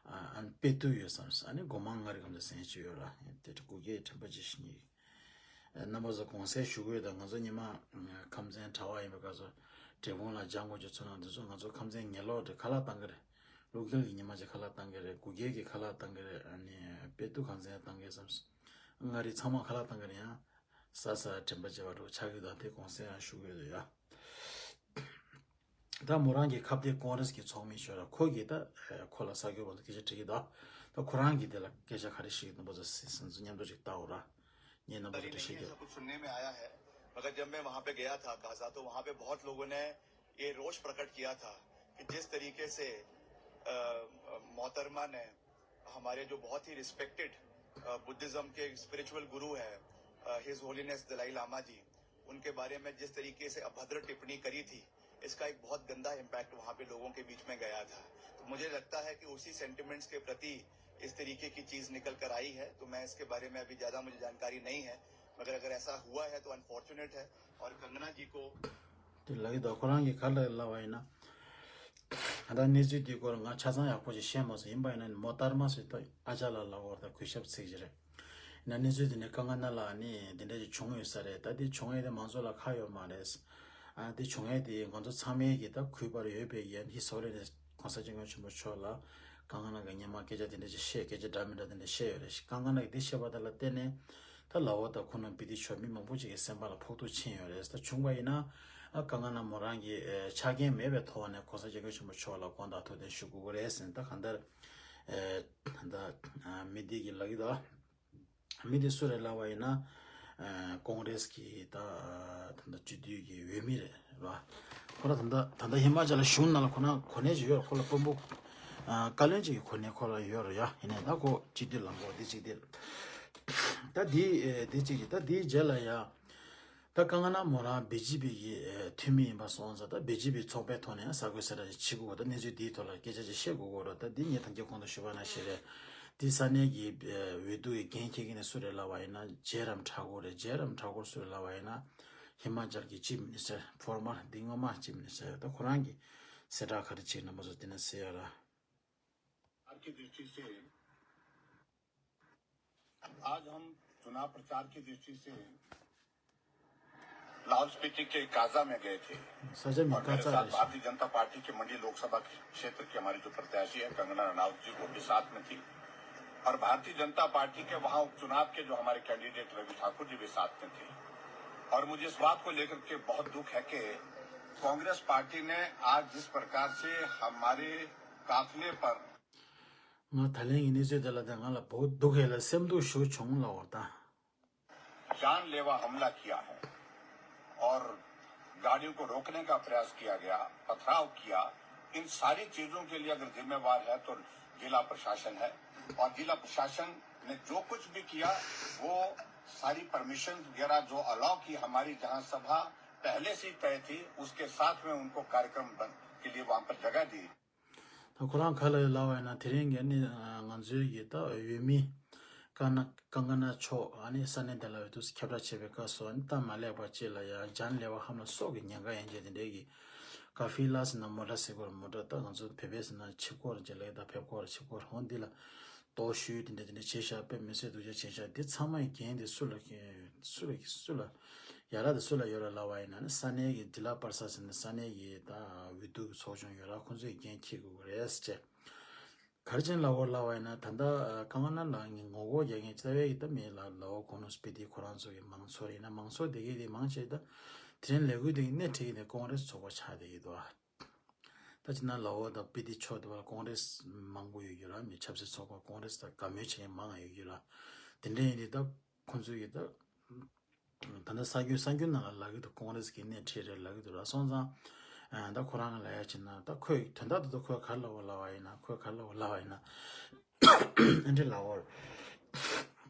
ཨ་ཨ་དཔེ་དུ་ཡོད་བསམ། ཨ་ནི་སྒོ་མང་མངའ་རིས་ཁམས་ཚན་ཟེར་ཡས་ཅིག་ཡོད་ར། དེ་གུ་གེ་དྲན་པ་ཅིག་ཞིག་རྙེད། ཨ་རྣམ་པ་ཚོ་དགོངས་སེལ་ཞུ་གི་ཡོད། ད་ང་ཚོ་ཉི་མ་ཨ་ཁམས་ཚན་གྲྭ་པ་ཡིན་པའི་སྐབས་སུ་འབྲས་སྤུངས་ལ་སྦྱང་དགོས་ཀྱི་ཚོར་སྣང་དེ་ཚོ་ང་ཚོ་ཁམས་ཚན་ངན་ལོག་དེ་ཁ་ལག་བཏང་གི་རེད། ཀླུ་འཁྱིལ་གྱི་ཉི་མ་ཅིག་ཁ་ལག་བཏང་གི་རེད། གུ་གེལ་གྱི་ཁ་ལག་བཏང་གི་རེད། ཨ་ནི་དཔེ་དུ་ཁམས་ཚན་བཏང་གི་བསམ། མངའ་རིས་ཚང་མ་ཁ་ལག་བཏང་གི་རེད། ཡང་ས་ས་དྲན་པ་བརྗེད་པ་འགྲོ་ཆགས་ཀྱི་འདུག་དེ་དགོངས་སེལ་ཡང་ཞུ་གི་ཡོད་ཡ། ད་མོ་རང་གི་ཁ་གཏད་ཀོང་རེས་ཀྱི་ཚོགས་མི་ཞོར་ལ་ཁོ་གིས་ད་ཁོ་ལ་གསར་འགོད་པ་ཚོ་སྐད་ཆ་དྲིས་ཀྱི་འདུག་ད་ཁོ་རང་གིས་དེ་ལ་སྐད་ཆ་ག་རེ་ཞིག་རྣམ་པ་ཚོ་སེམས་ཚོ་མཉམ་དུ་ཅིག་བལྟའོ་ར། ངས་རྣམ་པ་ཚོ་འགྲེལ་བཤད་རྒྱབ། ऐसा कुछ सुनने में आया है, मगर जब मैं वहाँ पे गया था गाजा, तो वहाँ पे बहुत लोगों ने ये रोष प्रकट किया था कि जिस तरीके से अ, मोहतरमा ने हमारे जो बहुत ही रिस्पेक्टेड बुद्धिज्म के स्पिरिचुअल गुरु है हिज होलीनेस दलाई लामा जी, उनके बारे में जिस तरीके से अभद्र टिप्पणी करी थी, इसका एक बहुत गंदा इम्पैक्ट वहाँ पे लोगों के बीच में गया था। तो मुझे लगता है कि उसी सेंटिमेंट्स के प्रति इस तरीके की चीज़ निकल कर आई है। तो मैं इसके बारे में अभी ज़्यादा मुझे जानकारी नहीं है, मगर अगर ऐसा हुआ है तो अनफॉर्चुनेट है। और कंगना जी को དེ་ལ་གི་ད་ཁོ་རང་གི་ག་ལ་ལབ་པ་ཡིན་ན། ད་གནས་ཚུལ་དེའི་སྐོར་ང་ཆ་ཚང་ཡག་པོ་ཞིག་ཤེས་མ་སོང་། ཡིན་པ་ཡིན་ན་མོ་ཏར་མ་ཟེར་ད་ཨ་ཅག་ལ་ལབ་པ་ད་གུས་ཞབས་ཚིག་ཅིག་རེད། ཡིན་ན་གནས་ཚུལ་དེ་ནི་ཀང་ཀ་ན་ལ་ནི་དེ་འདྲ་ཞིག་བྱུང་ཡོད་ས་རེད། ད་དེ་བྱུང་ཡས་དེ་མང་ཚོགས་ལ་ཁ་ཡོད་མ་རེད། ཨ་དེ་བྱུང་ཡས་དེ་ང་ཚོ་ཚང་མས་ཀྱི་ད་གུས་པར་ཡོད་པའི་ཡན་ཧི་སོ་རེ་ནས་གོང་ས་སྐྱབས་མགོན་ཆེན་པོ་མཆོག་ལ་ཀང་ཀ་ན་གི་སྔོན་མ་སྐད་ཆ་དེ་འདྲ་ཞིག་བཤད། སྐད་ཆ་འདྲ་མི་འདྲ་དེ་འདྲ་བཤད་ཡོད་རེད། ཀང་ཀ་ན་གི་དེ་བཤད་པ་དེ་ལ་བརྟེན་ནས་ད་ལའོ་དང་ཁུ་ནུ་བི་ཏི་ཆོས་མི་མང་པོ་ཅིག་གི་སེམས་པ་ལ་ཕོག་ཐུག་ཕྱིན་ཡོད་རེད། ད་བྱུང་བ་ཡིན་ན་ཨ་ཀང་ཀ་ན་མོ་རང་གི་ཨེ་ཆ་རྐྱེན་མེད་པའི་ཐོག་ནས་གོང་ས་སྐྱབས་མགོན་ཆེན་པོ་མཆོག་ལ་དགོངས་དག་ཐུགས་བདེན་ཞུ་དགོས་ཀྱི་རེད་ཟེར། ད་གང་ལྟར་ཨེ་ད་ཨ་མི་འདི་གི་ལབ་ཀྱི་འདུག་མི་དེ་སུ་རེད་ལབ་པ་ཡིན་ན། ཨ་ཀོང་རེས་ཀྱི་ད་ད་ལྟ་སྤྱི་འཐུས་ཀྱི་འོས་མི་རེད་ར། ཁོ་ར་ད་ལྟ་ད་ལྟ་ཧི་མ་ཅལ་གཞུང་ནང་ལ་ཁོ་ན་གོ་གནས་ཅིག་ཡོད་ར། ཁོ་ལ་དཔོན་པོ་ཨ་བཀའ་བློན་ཅིག་གི་གོ་གནས་ཁོ་ལ་ཡོད་ར་ཡ། ཡིན་ནའི་ད་ཁོ་སྤྱི་འཐུས་ལངས་གོ་འདི་གཅིག་དེ། ད་འདི་ཨེ་འདི་གཅིག་གིས་ད་འདིའི་རྗེས་ལ་ཡ། ད་ཀང་ཀ་ན་མོ་རང་བི་ཇེ་པི་གི་ཨེ་འཐུས་མི་ཡིན་པ་སོང་ཙང་། ད་བི་ཇེ་པི་ཚོགས་པའི་ཐོག་ནས་གསར་འགོད་གསལ་བསྒྲགས་ཅིག་བྱེད་དགོས་པ། ད་གནས་ཚུལ་འདིའི་ཐོག་ལ་སྐད་ཆ་ཅིག་བཤད་དགོས་ཀྱི་རེད། ད་འདི་ངས་ཐམས་ཅད་གོང་དུ་ཞུས་པ་ནང་བཞིན་རེད། འདི་ས་གནས་ཀྱི་ཨེ་འོས་བསྡུ་གི་འགན་འཁྱེར་མཁན་དེ་སུ་རེད་ལབ་པ་ཡིན་ན། ཇེ་རམ་ཐ་གོར་རེད། ཇེ་རམ་ཐ་གོར་སུ་རེད་ལབ་པ་ཡིན་ན། ཧི་མ་ཅལ་གྱི་ཅིབ་མི་ནི་སི་ཊར་ཕོར་མར་འདི་སྔོན་མ་ཅིབ་མི་ནི་སི་ཊར་རེད། ད་ཁོ་རང་གི་གསལ་བསྒྲགས་ག་རེ་བྱས་རྣམ་པ་ཚོ་དེ་ནས་གསན་ཡ་ར། की दृष्टि से आज हम चुनाव प्रचार की दृष्टि से लाहौल स्पीति के काजा में गए थे। सजन और मेरे काजा साथ रहे। भारतीय जनता पार्टी के मंडी लोकसभा क्षेत्र के हमारे जो प्रत्याशी है कंगना रनौत जी, वो भी साथ में थी। और भारतीय जनता पार्टी के वहां उपचुनाव के जो हमारे कैंडिडेट रवि ठाकुर जी भी साथ में थे। और मुझे इस बात को लेकर के बहुत दुख है कि कांग्रेस पार्टी ने आज जिस प्रकार से हमारे काफिले पर ང་ད་ལན་གྱི་གནས་ཚུལ་དེ་ལ་དེ་ང་ལ་བོད་སྡུག་ཡས་ལ་སེམས་སྡུག་ཞུ་བྱུང་ལ་འོ་ད། जानलेवा हमला किया है और गाड़ियों को रोकने का प्रयास किया गया, पथराव किया। इन सारी चीजों के लिए अगर जिम्मेवार है तो जिला प्रशासन है। और जिला प्रशासन ने जो कुछ भी किया, वो सारी परमिशन वगैरह जो अलाउ की, हमारी जहां सभा पहले से ही तय थी, उसके साथ में उनको कार्यक्रम बन-, के लिए वहां पर जगह दी। ད་ཁོ་རང་ག་ལ་ལབ་པ་ཡིན་ན། དེ་རིང་གི་ནི་ང་ཚོའི་གི་ད་འོས་མི་ཀང་ཀང་ཀ་ན་མཆོག་ཨ་ནི་ས་གནས་དེ་ལ་འོས་བསྡུ་ཁྱབ་བསྒྲགས་བྱེད་པའི་སྐབས་སུ། ཨ་ནི་སྟབས་མ་ལེགས་པ་ཅིག་ལ་ཡ་जानलेवा हमला སོགས་ཀྱི་ཉེན་ཁ་ཡན་ཆད་དེ་འདྲའི་གི་ ཀ་ཧྥི་ལ་ཟེར་ན་མོ་ཊ་ཟེར་གོ་ར། མོ་ཊ་ད་ང་ཚོ་བོད་པས་ཟེར་ན་ཆིབས་སྐོར་ཅིག་ལབ་ད། ཕེབས་སྐོར་ར་ཆིབས་སྐོར་འོ་འདི་ལ་གཏོར་བཤུད་དེ་འདྲ་དེ་འདྲ་བྱས་ཤག་དཔེ་མི་སྲིད་སྡུག་ཅག་བྱས་ཤག་འདི་ཚང་མ་ཡི་འགན་དེ་སུ་ལ་སུ་ལ་སུ་ལ་ཡ་རབས་དེ་སུ་ལ་ཡོད་ར་ལབ་པ་ཡིན་ན་ནི་ས་གནས་ཀྱི་འདི་ལ་པར་ས་ཟེར་ན་ས་གནས་ཀྱི་ད་འོས་བསྡུ་གི་ཚོགས་ཆུང་ཡོད་ར། ཁོང་ཚོས་འགན་འཁྱེར་དགོས་ཀྱི་རེད་ཟེར་བྱས། ག་རེ་བྱས་ནས་ལབ་དགོས་ལབ་པ་ཡིན་ན། ད་ལྟ་ཀ་ང་ན་ལ་ངས་ངོ་རྒོལ་རྒྱག་མཁན་རྩ་བའི་ཡི་ད་མེད་ལ་ལབ་དགོས་ནོ། སྤི་ཏི་ཁོ་རང་ཚོ་གི་མང་ཚོགས་རེད་ན་མང་ཚོགས་དེ་གའི་དེ་མང་ཆེ་ད་དེ་རིང་ལས་འགུལ་དེ་གི་སྣེ་ཁྲིད་ཀྱི་ནས་ཀོང་རེས་ཚོགས་པ་ཆགས་བསྡད་ཀྱི་འདུག་ད་ཅི་ན་ལའོ་དང་སྤི་ཏི་ཕྱོགས་དེ་བར་ཀོང་རེས་མང་པོ་ཡོད་ཀྱི་ར། མི་ཆབ་སྲིད་ཚོགས་པ་ཀོང་རེས་དང་དགའ་མོས་བྱེད་མཁན་མང་ང་ཡོད་ཀྱི་ར། དེ་འདྲ་ཡིན་དུས་ད་ཁོང་ཚོ་གི་ད་ད་ལྟ་གསར་འགྱུར་གསར་འགྱུར་ནང་ལ་ལབ་ཀྱི་འདུག་ཀོང་རེས་ཀྱི་སྣེ་ཁྲིད་རེད་ལབ་ཀྱི་འདུག་ར། སོང་ཙང་ད་ཁོ་རང་ལ་ཡ་བྱས་ན་ད་ཁོས་དོན་དག་དེ་ཚོ་ཁོས་ག་རེ་ལབ་པ་ལབ་པ་ཡིན་ན། ཁོས་ག་རེ་ལབ་པ་ལབ་པ་ཡིན་ན། ཨ་འདྲ་ལབ་པ་རེད།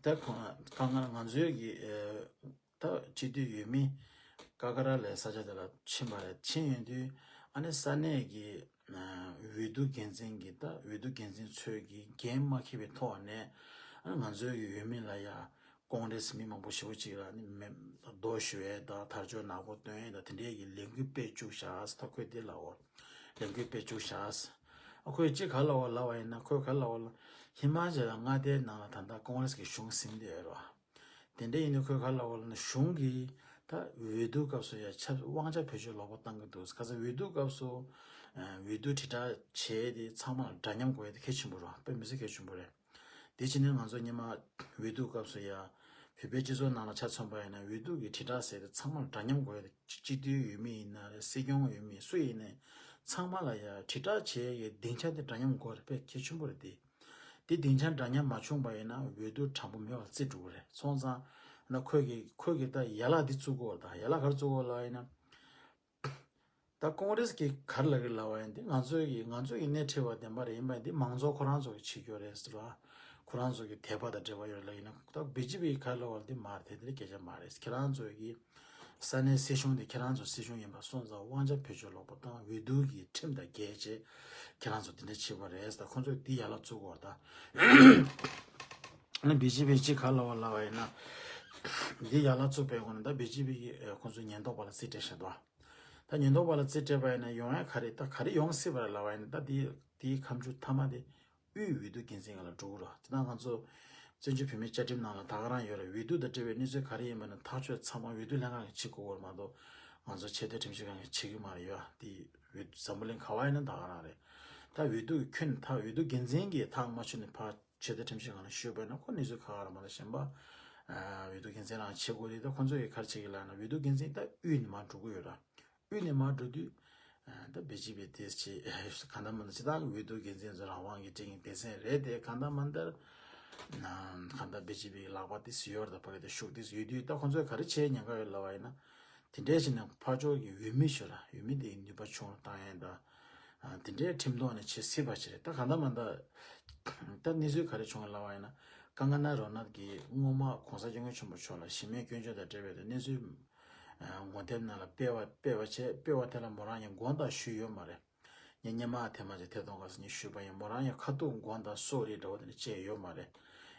ད་ཁོ་ཁ་ང་ང་ཚོའི་གི་ད་སྤྱི་འཐུས་འོས་མི་ཀ་ཀ་ར་ལའི་ས་ཆ་དེ་ལ་ཕྱིན་པ་རེད། ཕྱིན་ཡོང་དུས་ཨ་ནི་ས་གནས་ཀྱི་འོས་བསྡུ་འགན་འཛིན་གྱི་ད་འོས་བསྡུ་འགན་འཛིན་ཚོས་ཀྱི་འགན་མ་འཁྱེར་བའི་ཐོག་ནས་ཨ་ནི་ང་ཚོའི་གི་འོས་མི་ལ་ཡ་ཀོང་རེས་མི་མང་པོ་ཞེ་པོ་ཅིག་ལ་ནི་མེ་རྡོ་གཞུ་ཡས་དང་དར་ལྕོག་ནག་པོ་སྟོན་ཡས་དང་དེ་འདྲའི་གི་ལས་འགུལ་སྤེལ་བཅུག་ཤག་ད་ཁོས་དེ་ལབ་པ་ལས་འགུལ་སྤེལ་བཅུག་ཤག་ཨ་ཁོས་ཅི་ག་ལབ་པ་ལབ་པ་ཡིན་ན། ཁོས་ག་ལབ་པ་ལབ། ཧི་མ་ཅལ་ལ་མངའ་སྡེའི་ནང་ལ་ད་ལྟ་ཀོང་རེས་ཀྱི་གཞུང་ཟིན་བསྡད་ཡོད་རེད་བ། དེ་འདྲ་ཡིན་དུས་ཁོས་ག་ལབ་པ་ལབ་ན་གཞུང་གིས་ད་འོས་བསྡུ་སྐབས་སུ་ཡ་ཆབ་དབང་ཆ་བེད་སྤྱོད་ལོག་པ་བཏང་གི་འདུག་ཁ་སང་འོས་བསྡུ་སྐབས་སུ་འོས་བསྡུ་དྲིལ་བསྒྲགས་བྱས་ཏེ་ཚང་མ་ལ་འདྲ་མཉམ་དགོས་ཡ་དེ་གལ་ཆེན་པོ་རེད། དཔེ་མི་སྲིད་གལ་ཆེན་པོ་རེད། དེ་བྱས་ནས་ང་ཚོ་སྔོན་མ་འོས་བསྡུ་སྐབས་སུ་ཡ་བོད་པའི་སྤྱི་ཚོགས་ནང་ལ་ཆ་མཚོན་པ་ཡིན་ན་འོས་བསྡུ་གི་དྲིལ་བསྒྲགས་ཟེར་ཏེ་ཚང་མ་ལ་འདྲ་མཉམ་དགོས་ཡ་དེ། སྤྱི་འཐུས་འོས་མི་ཡིན་ན་རེད། སྲིད་སྐྱོང་འོས་མི་སུ་ཡིན་ནའི་ཚང་མ་ལ་ཡ་དྲིལ་བསྒྲགས་བྱེད་ཡའི་སྡིངས་ཆ་དེ་འདྲ་མཉམ་དགོས་རེད། དཔེ་གལ་ཆེན་པོ་རེད་དེ། དེ་སྡིངས་ཆ་འདྲ་མཉམ་མ་བྱུང་པ་ཡིན་ན་འོས་བསྡུ་དྲང་པོ་མེད་པར་བརྩི་འགྲོ་གི་རེད། སོང་ཙང་ན་ཁོས་ཀྱི་ཁོས་ཀྱི་ད་ཡ་ལག་འདི་བཙུགས་དགོས་རེད། ད་ཡ་ལག་ག་རེ་བཙུགས་དགོས་ལབ་ཡིན་ན། ད་ཀོང་རེས་ཀྱིས་ག་རེ་ལབ་ཀྱི་ལབ་པ་ཡིན་ཏེ། ང་ཚོའི་གི་ང་ཚོའི་གི་སྣེ་ཁྲིད་པ་བདེན་པ་རེད། ཡིན་པ་འདི་མང་ཚོགས་ཁོ་རང་ཚོ་གི་བྱེད་རྒྱུ་རེད་ཟེར་བ། ཁོ་རང་ཚོ་གི་དད་པ་དང་འབྲེལ་བ་ཡོད་ལབ་ཡིན་ན། ད་བི་ཇེ་པི་གི་ག་རེ་ལབ་པ་འདི་མ་རེད། དེ་འདྲའི་སྐད་ཆ་མ་རེད། ཁྱེད་རང་ཚོའི་གི་ས་གནས་སྲིད་གཞུང་དེ་ཁྱེད་རང་ཚོའི་སྲིད་གཞུང་ཡིན་པ་སོང་ཙང་དབང་ཆ་བེད་སྤྱོད་ལོག་པ་བཏང་། འོས་བསྡུ་གི་ཁྲིམས་དང་འགལ་བྱས་ཁྱེད་རང་ཚོ་དེ་འདྲ་བྱེད་པ་རེད་ཟེར། ད་ཁོ་ཚོས་འདི་ཡ་ལ་བཙུགས་པ་རེད། ད་ནི་བི་ཇེ་པི་གཅིག་ག་ལབ་པ་ལབ་པ་ཡིན་ན། འདི་ཡ་ལ་བཙུགས་པའི་སྒོ་ནས་ད་བི་ཇེ་པི་གི་ཁོ་ཚོའི་ཉེན་རྟོག་པ་ལ་རྩིས་སྤྲད་བཞག་འདུག་ད་ཉེན་རྟོག་པ་ལ་རྩིས་སྤྲད་པ་ཡིན་ན་ཡོང་ཡ་ག་རེ། ད་ག་རེ་ཡོང་སྲིད་པ་རེད་ལབ་པ་ཡིན་ན། ད་དེའི་དེའི་ཁ་མཆུ་མཐའ་མ་དེ་དབུས་འོས་བསྡུ་འགན་འཛིན་སྒང་ལ་འགྲོ་གི་རེད། དེ་ན་ང་ཚོ་བཙན་བྱོལ་བོད་མིའི་བཅའ་ཁྲིམས་ནང་ལ་ད་ག་རང་ཡོད་རེད། འོས་བསྡུ་དང་འབྲེལ་བའི་གནས་ཚུལ་ག་རེ་ཡིན་པ་ན་ཐག་གཅོད་ཚང་མ་འོས་བསྡུ་ལྷན་ཁང་གིས་བྱེད་དགོས་པ་རེད་མ་གཏོགས་ང་ཚོ་ཆེས་མཐོའི་ཁྲིམས་ཞིབ་ཁང་གིས་བྱེད་ཀྱི་མ་རེད་ཡ། དེ་འོས་འཛམ་བུ་གླིང་ག་བ་ཡིན་ན་ད་ག་རང་རེད། ད་འོས་བསྡུ་གི་ཁྱོན་ནས་ཐག་འོས་བསྡུ་འགན་འཛིན་གྱིས་ཐག་མ་ཆོད་ནས་ཕར་ཆེས་མཐོའི་ཁྲིམས་ཞིབ་ཁང་ལ་ཞུས་པ་ཡིན་ན་ཁོ་གནས་ཚུལ་ཁག་ཁག་རེད་མ་གཏོགས། གཞན་པ་འོས་བསྡུ་འགན་འཛིན་རང་བྱེད་དགོས་རེད། ད་ཁོ་ཚོ་ཡིས་ག་རེ་བྱེད་ཀྱི་ལབ་ན་འོས་བསྡུ་འགན་འཛིན་ད་དབུས་ནས་མར་འགྲོ་གི་ཡོད་ར། དབུས་ནས་མར་འགྲོ་དུས་ད་བི་ཇེ་པི་དེ་ཆེ་གང་ལྟར་མ་ལྟར་སྤྱིར་བཏང་གི་འོས་བསྡུ་འགན་འཛིན་ཚོ་རང་དབང་གི་སྒྲིག་གི་སྡེ་ཚན་རེད་དེ། གང་ལྟར་མ་ལྟར་གང་ལྟར་བི་ཇེ་པི་ལག་པ་དེ་ཡོད་རེད། ད་ཕ་གི་དེ་ཤུགས་དེ་ཡོད་དུས་ད་ཁོ་ཚོས་ག་རེ་བྱེད་ཉེན་ཁ་ཡོད་ལབ་པ་ཡིན་ན། དེ་འདྲའི་ཕྱིར་ནས་ཕར་ཕྱོགས་ཀྱི་འོས་མི་ཞིག་ལ་འོས་མི་དེའི་ནུས་པ་ཆུང་རུ་བཏང་ཡས་དང་། དེ་འདྲའི་ཁྲིམས་ཐོག་ནས་བྱེད་སྲིད་པ་ཞིག་རེད། ད་གང་ལྟར་མ་ལྟར་ད་གནས་ཚུལ་ག་རེ་བྱུང་ལབ་པ་ཡིན་ན། ཀ་ང་ན་རོ་ནལ་གྱིས་སྔོན་མ་༸གོང་ས་༸སྐྱབས་མགོན་ཆེན་པོ་མཆོག་ལ་གཞི་མེད་སྐྱོན་བརྗོད་དང་འབྲེལ་བའི་གནས་ཚུལ་ངོ་དེབ་ནང་ལ་སྤེལ་བ་སྤེལ་བ་བྱས། སྤེལ་བ་དེ་ལ་མོ་རང་གིས་དགོངས་དག་ཞུས་ཡོད་མ་རེད། ངས་སྔོན་མ་ཐེངས་མ་གཅིག་ཐད་གཏོང་སྐབས་སུ་ངས་ཞུས་པ་ཡིན། མོ་རང་ཡང་ཁ་ཐུག་དགོངས་དག་སོགས་རེད་འདྲ་བོ་དེ་འདྲ་བྱས་ཡོད་མ་རེད།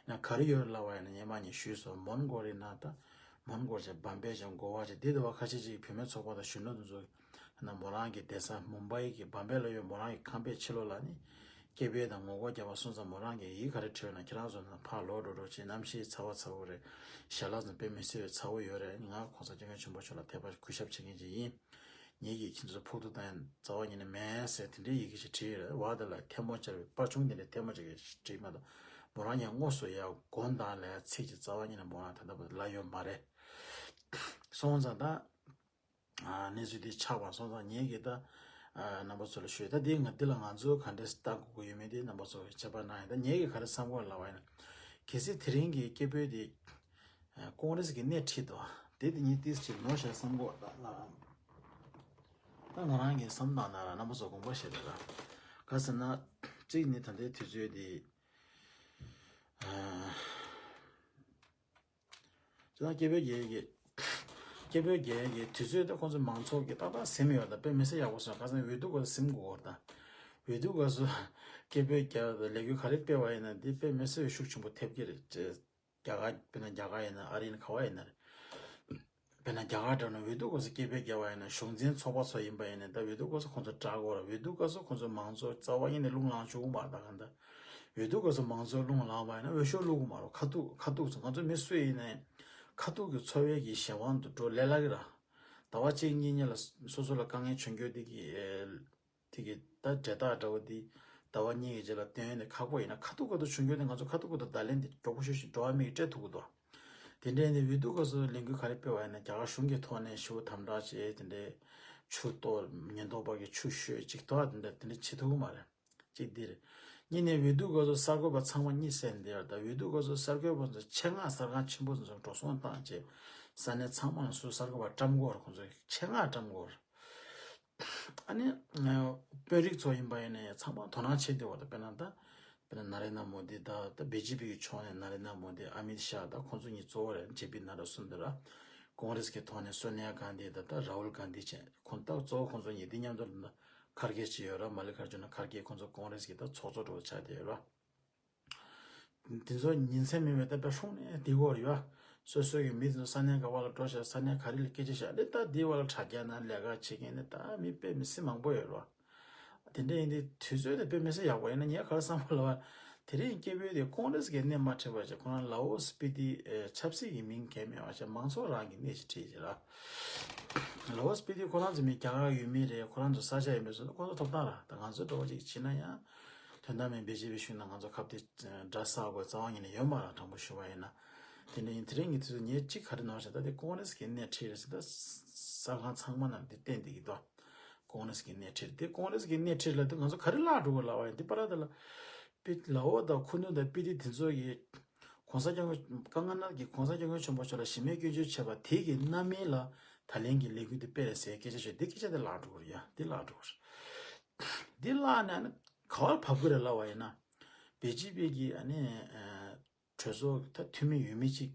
ཡང་ག་རེ་ཡོད་ལབ་པ་ཡིན་ན། སྔོན་མ་ངས་ཞུས་སོང་། མོན་གྷོ་རི་ན་ད་མོན་གྷོ་བྱས་བམ་པེ་བྱས་གོ་བ་བྱས་དེ་དུ་བ་ཁ་ཤས་ཅིག་བུད་མེད་ཚོགས་པ་དང་གཞོན་ནུ་དེ་ཚོ་ན་མོ་རང་གི་སྡོད་ས་མུམ་བྷའི་གི་བམ་པེ་ལ་ཡོད། མོ་རང་གི་ཁང་པའི་ཕྱི་ལོགས་ལ་ནི་སྐད་འབོད་དང་ངོ་རྒོལ་བརྒྱབ་པ་སོང་ཙང་མོ་རང་གིས་ཡིག་ག་རེ་བྲིས་ན། ཁྱེད་རང་ཚོ་ན་ཕར་ལོག་འགྲོ་རོགས་བྱེད། གནམ་གཤིས་ཚ་བ་ཚ་བོ་རེད། ཞལ་ལག་ཚོ་དཔེ་མི་སྲིད་པའི་ཚ་བོ་ཡོད་རེད། ང་༸གོང་ས་༸སྐྱབས་མགོན་ཆེན་པོ་མཆོག་ལ་དད་པ་གུས་ཞབས་བྱེད་མཁན་ཅིག་ཡིན། ངེད་ཀྱིས་ཁྱེད་ཚོ་ཕོག་ཐུག་བཏང་ཡ་རྩ་བ་ཉིད་ནས་མེད་ཟེར་དེ་འདྲའི་ཡི་གེ་ཞིག་བྲིས་ཡོད་རེད། བ་དེ་ལ་ཐལ་མོ་སྦྱར་བའི་པར་ཆུང་དེ་འདྲའི་ཐལ་མོ་སྦྱར་གྱི་བྲིས་མ་གཏོགས་མོ་རང་ཡང་དངོས་སུ་ཡར་དགོངས་དག་ལབ་ཡ་ཚིག་ཅིག་རྩ་བ་ཉིད་ནས་མོ་རང་ད་ལྟ་བར་ལབ་ཡོད་མ་རེད། སོང་ཙང་ད་གནས་ཚུལ་འདི་ཆགས་པ་སོང་ཙང་ངེད་ཀྱིས་ད་རྣམ་པ་ཚོ་ལ་ཞུས། ད་འདི་ང་འདི་ལ་ང་ཚོ་ག་འདྲས་ལྟ་དགོས་ཀྱི་ཡོད་མེད་དེ་རྣམ་པ་ཚོ་གིས་དཔྱད་པ་གནང་ཡ། ད་ངེད་ཀྱིས་ག་རེ་བསམ་གྱི་ཡོད་ལབ་པ་ཡིན་ན། གལ་སྲིད་དེ་རིང་གི་སྐད་འབོད་འདི་ཀོང་རེས་ཀྱི་སྣེ་ཁྲིད་དོ། དེ་དེ་ཉིད་ཏིས་ཅིག་ནོར་ཤག་བསམ་གོ། ད་ང་རང་ད་ང་རང་གི་བསམ་སྟངས་ན་ར་རྣམ་པ་ཚོ་དགོངས་པ་བཞེས་རེད་ར། ག་ཟེར་ན། གཅིག་ནི་ད་ལྟའི་དུས་ཚོད་འདི་ཅི་ད་སྐད་འབོད་རྒྱག་གི་སྐད་འབོད་རྒྱག་གི་དུས་ཚོད་ད་ཁོང་ཚོ་མང་ཚོགས་ཀྱི་ཏག་ཏག་ཟིན་ཡོད། ད་དཔེ་མི་སྲིད་ཡག་པོ་སོང་། ག་ཟེར་ན་འོས་བསྡུ་སྐབས་སུ་ཟིན་དགོས་ད། འོས་བསྡུ་སྐབས་སུ་སྐད་འབོད་རྒྱག་ད་ལས་འགུལ་ག་རེ་སྤེལ་བ་ཡིན་ན་འདི་དཔེ་མི་སྲིད་ཤུགས་ཆེན་པོ་ཐེབས་ཀྱི་རེད། རྒྱ་གར་དཔེར་ན་རྒྱ་གར་ཡིན་ན་ཨ་རི་ཡིན་ན་ག་བ་ཡིན་ན་རེད། དཔེར་ན་རྒྱ་གར་འདྲ་ན་འོས་བསྡུ་སྐབས་སུ་སྐད་འབོད་རྒྱབ་པ་ཡིན་ན། གཞུང་འཛིན་ཚོགས་པ་ཚོ་ཡིན་པ་ཡིན་ན་ད་འོས་བསྡུ་སྐབས་སུ་ཁོང་ཚོ་དྲག་གོ་ར། འོས་བསྡུ་སྐབས་སུ་ཁོང་ཚོ་མང་གཙོ་རྩ་བ་ཉིད་ནས་རླུང་ལངས་བཅུག་གི་མ་རེད། ད་ག་འདྲ་འོས་བསྡུ་སྐབས་སུ་མང་གཙོ་རླུང་ལངས་པ་ཡིན་ན་འོས་ཤོག་བླུག་གི་མ་རེད། ཁ་ཐུག་ཁ་ཐུག་ཚོ་ང་ཚོ་མི་སུ་ཡིན་ནའི་ཁ་ཐུག་གི་འཚོ་བའི་གི་གཞན་དབང་དུ་འགྲོ་ལས་སླ་གི་ར། ཟླ་བ་གཅིག་གཉིས་གཉིས་ལ་སོ་སོ་ལ་དཀའ་ངལ་བྱུང་རྒྱུ་དེ་གི་དེ་གི་ད་འབྲས་རྟགས་འདྲ་བོ་འདི་ཟླ་བ་གཉིས་ཀྱི་རྗེས་ལ་སྟོན་ནས་ཁག་པོ་ཡིན་ན། ཁ་ཐུག་ཁ་ཐུག་བྱུང་རྒྱུ་ནི་ང་ཚོ་ཁ་ཐུག་ཁ་ཐུག་བརྡ་ལན་འདི་མགྱོགས་པོ་ཤོད་བཞིན་འགྲོ་བ་མིས་སྤྲད་ཐུབ་ཀྱི་འདུག་དེ་འདྲའི་ནི་འོས་བསྡུ་སྐབས་སུ་ལས་འགུལ་ག་རེ་སྤེལ་བ་ཡིན་ན་རྒྱ་གར་གཞུང་གི་ཐོག་ནས་ཞེ་པོ་དམ་དྲག་བྱས། དེ་འདྲའི་ཆུ་གཏོར་ཉེན་རྟོག་པ་གི་ཆུ་གཤོད་ཅིག་ཐོག་དེ་འདྲ་དེ་འདྲ་བྱེད་ཐུབ་ཀྱི་མ་རེད། གཅིག་འདི་རེད། གཉིས་ནས་འོས་བསྡུ་སྐབས་སུ་གསར་འགོད་པ་ཚང་མ་གཉིད་སད་འདི་རེད། ད་འོས་བསྡུ་སྐབས་སུ་གསར་འགོད་པ་ཚོ་ཆེད་མངགས་གསར་ཁང་ཆེན་པོ་ཚོ་འགྲོ་སོང་བཏང་བྱས་ས་གནས་ཚང་མ་ལ་སུ་གསར་འགོད་པ་བཀྲམ་དགོས་རེད། ཁོང་ཚོ་ཆེད་མངགས་བཀྲམ་དགོས་རེད། ཨ་ནི། དཔོན་རིགས་ཚོ་ཡིན་པ་ཡིན་ན་ཡང་ཚང་མ་དོ་སྣང་བྱེད་བསྡད་པ་དང་། དཔེར་ན་ད། དཔེར་ན་ན་རེན་དྲ་མོ་དི་དང་ད་བི་ཇེ་པི་གི་ཕྱོགས་ནས་ན་རེན་དྲ་མོ་དི། ཨ་མིད་ཤཱ་དང་ཁོང་ཚོ་གཉིས་གཙོ་བོ་རེད། ཇེ་པི་ནཱ་ཌ་གསུམ་དེ་ར། ཀོང་རེས་ཀྱི་ཐོག་ནས་སོ་ནི་ཡ་གྷན་དྷི་དང་ད་ར་ཧུལ་གྷན་དྷི་བྱས། ཁོང་ད་གཙོ་བོ་ཁོང་ཚོ་གཉིས་དེ་མཉམ་དུ་ལ་ཁར་གེ་བྱས་ཡོད་ར། མ་ལི་ཀར་ཇུ་ན་ཁར་གེ། ཁོང་ཚོ་ཀོང་རེས་ཀྱི་ད་ཚོགས་གཙོ་འདྲ་བོ་ཆགས་བསྡད་ཡོད་ར། དེ་ཚོ་ཉིན་མཚན་མེད་པའི་ད་དཔེ་སྲུང་ནས་བསྡད་ཀྱི་ཡོད་རེད་ཡ། སོ་སོ་གི་མི་དེ་ཚོ་ས་གནས་ག་བ་ལ་འགྲོ་བྱས། ས་གནས་ག་རེ་ལ་སྐད་ཆ་བཤད་ནས་ད་དེའི་བར་ལ་དྲ་རྒྱ་ནང་ལས་ཀ་བྱེད་མཁན་ནི་ད་མི་དཔེ་མི་སྲིད་མང་པོ་ཡོད་རེད་བ། དེ་འདྲ་ཡིན་དུས་དུས་ཚོད་དེ་དཔེ་མི་སྲིད་ཡག་པོ་ཡིན་ན། ངས་ག་རེ་བསམ་པ་ལབ་པ། དེ་རིང་སྐད་འབོད་དེ་ཀོང་རེས་ཀྱི་སྣེ་མ་ཁྲིད་པ་བྱས། ཁོ་རང་ལའོ་སི་སྤི་ཏི་ཨེ་ཆབ་སྲིད་ཀྱི་མིང་གང་མེད་པ་བྱས། མང་ཚོགས་རང་གི་སྣེ་ཞིག་ཁྲིད་ཀྱི་ར། ལའོ་སི་སྤི་ཏི་ཁོ་རང་ཚོ་མི་རྒྱ་གར་ཡུལ་མི་རེད། ཁོ་རང་ཚོ་ས་ཆ་ཡིན་པའི་བཟོ་ཁོ་ཚོ་ཐོབ་ཐང་ར། ད་ང་ཚོ་འགྲོ་བ་ཅིག་བྱེད་ན་ཡང་དོན་དག་མེད། བི་ཇེ་པི་གཞུང་ནང་ང་ཚོ་ཁ་གཏད་འདྲ་ཟ་དགོས་རྩ་བ་ཉིད་ནས་ཡོད་མ་རེད། དྲང་པོ་ཞུ་བ་ཡིན་ན། དེ་འདྲ་ཡིན། དེ་རིང་གི་དུས་ཚོད་ངས་གཅིག་ག་རེ་ནོར་བྱས། ད་དེ་ཀོང་རེས་ཀྱི་སྣེ་ཁྲིད་རེད་ཟེར། ད་གསར་ཁང་ཚང་མ་ནང་དེ་བསྟན་བསྡད་ཀྱི་འདུག་ཀོང་རེས་ཀྱི་སྣེ་ཁྲིད། དེ་ཀོང་རེས་ཀྱི་སྣེ་ཁྲིད་ལ་དེ་ང་ཚོ་ག་རེ་བརླག་འགྲོ་གི་ལབ་པ་ཡིན། དེ་པ་ར་དེ་ལ་པི་ལའོ་དང་ཁུ་ནུ་དང་སྤི་ཏི་དེ་ཚོ་ཡི་གོང་ས་སྐྱབས་མགོན་ཀ་ང་ན་གི་གོང་ས་སྐྱབས་མགོན་ཆེན་པོ་མཆོག་ལ་གཞི་མེད་སྐྱོན་བརྗོད་བྱས་པ་དེ་གི་རྣམ་སྨིན་ལ་ད་ལན་གྱི་ལས་འགུལ་དེ་སྤེལ་རེད་ཟེར་སྐད་ཆ་བཤད། དེ་སྐད་ཆ་དེ་བརླག་འགྲོ་གི་རེད་ཡ། དེ་བརླག་འགྲོ་གི་རེད། འདི་བརླག་ནས་ཨ་ནི་ག་བར་བབས་ཀྱི་རེད་ལབ་པ་ཡིན་ན། བི་ཇེ་པི་གི་ཨ་ནི་ཨ་གྲོས་ཚོགས་ད་འཐུས་མི་འོས་མི་གཅིག་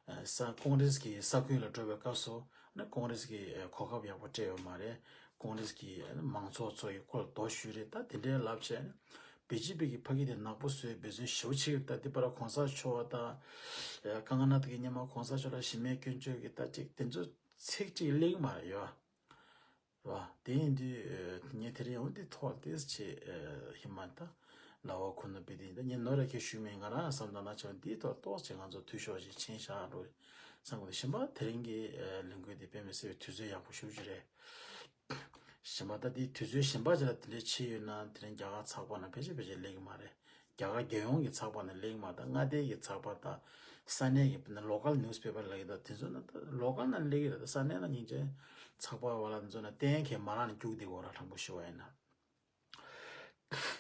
ཨ་ས་ཀོང་རེས་ཀྱི་ས་ཁུལ་ལ་འགྲོ་བའི་སྐབས་སུ་ཨ་ནི་ཀོང་རེས་ཀྱི་ཨ་གོ་སྐབས་ཡག་པོ་སྤྲད་ཡོད་མ་རེད། ཀོང་རེས་ཀྱི་ཨ་ནི་མང་ཚོགས་ཚོ་ཡི་སྐོར་ལ་རྡོ་གཞུས་རེད། ད་དེ་འདྲའི་ལབ་བྱས་ཨ་ནི་བི་ཇེ་པི་གི་ཕ་གི་དེ་ནག་པོ་བཟོས་འབད་བརྩོན་ཞེ་པོ་བྱེད་ཀྱི་རེད། ད་འདི་པར་གོང་ས་མཆོག་དང་ཨ་ཀ་ང་ན་དེ་གི་སྔོན་མ་གོང་ས་མཆོག་ལ་གཞི་མེད་སྐྱོན་བརྗོད་ཀྱི་ད་ཅིག་དེ་ཚོ་ཚིག་གཅིག་གླེང་མ་རེད་ཡོད། རེད་བ། དེ་ཡིན་དུས་ངས་དེ་རིང་འོ་འདི་ཐོག་ཏོག་ཙམ་ཧི་མ་ད་ལའོ་ཁུ་ནུ་སྤི་ཏི་ད་ངས་ནོར་ར་ཁྱེད་ཞུ་མེད། ང་རང་བསམ་དང་ན་ཆ་འདིའི་ཐོག་ཏོག་ཙམ་ང་ཚོ་འཐུས་ཤོར་ཞིག་ཕྱིན་བཞག་འགྲོ་བསམ་གི་འདུག་གཞན་པ་དེ་རིང་གི་ལས་འགུལ་འདི་དཔེ་མི་སྲིད་པའི་དུས་ཚོད་ཡག་པོ་ཞེ་པོ་ཅིག་རེད། གཞན་པ་ད་འདི་དུས་ཚོད་གཞན་པ་ཅིག་ལ་དེ་འདྲའི་ཕྱིན་ཡོད་ན་དེ་རིང་རྒྱ་གར་ཚགས་པར་ནང་ཕལ་ཆེར་ཕལ་ཆེར་སླེབས་ཀྱི་མ་རེད། རྒྱ་གར་རྒྱལ་ཡོངས་ཀྱི་ཚགས་པར་ནང་སླེབས་ཀྱི་མ་རེད། ད་མངའ་སྡེ་གི་ཚགས་པར་དང་ས་གནས་ཀྱི་དཔེར་ན་ལོ་ཀལ་ནིའུ་སི་པེ་པར་ལབ་ཀྱི་ད་དེ་ཚོ་ནང་ད་ལོ་ཀལ་ནང་སླེབས་ཀྱི་རེད། ད་ས་གནས་ནང་སྙིང་རྗེ་ཚགས་པར་བ་ལ་དེ་ཚོ་ནང་གཏན་འཁེལ་མ་རག་ནས་རྒྱུགས་བསྡད་ཀྱི་ཡོད་རེད། དྲང་པོ་ཞུ་བ་ཡིན་ན།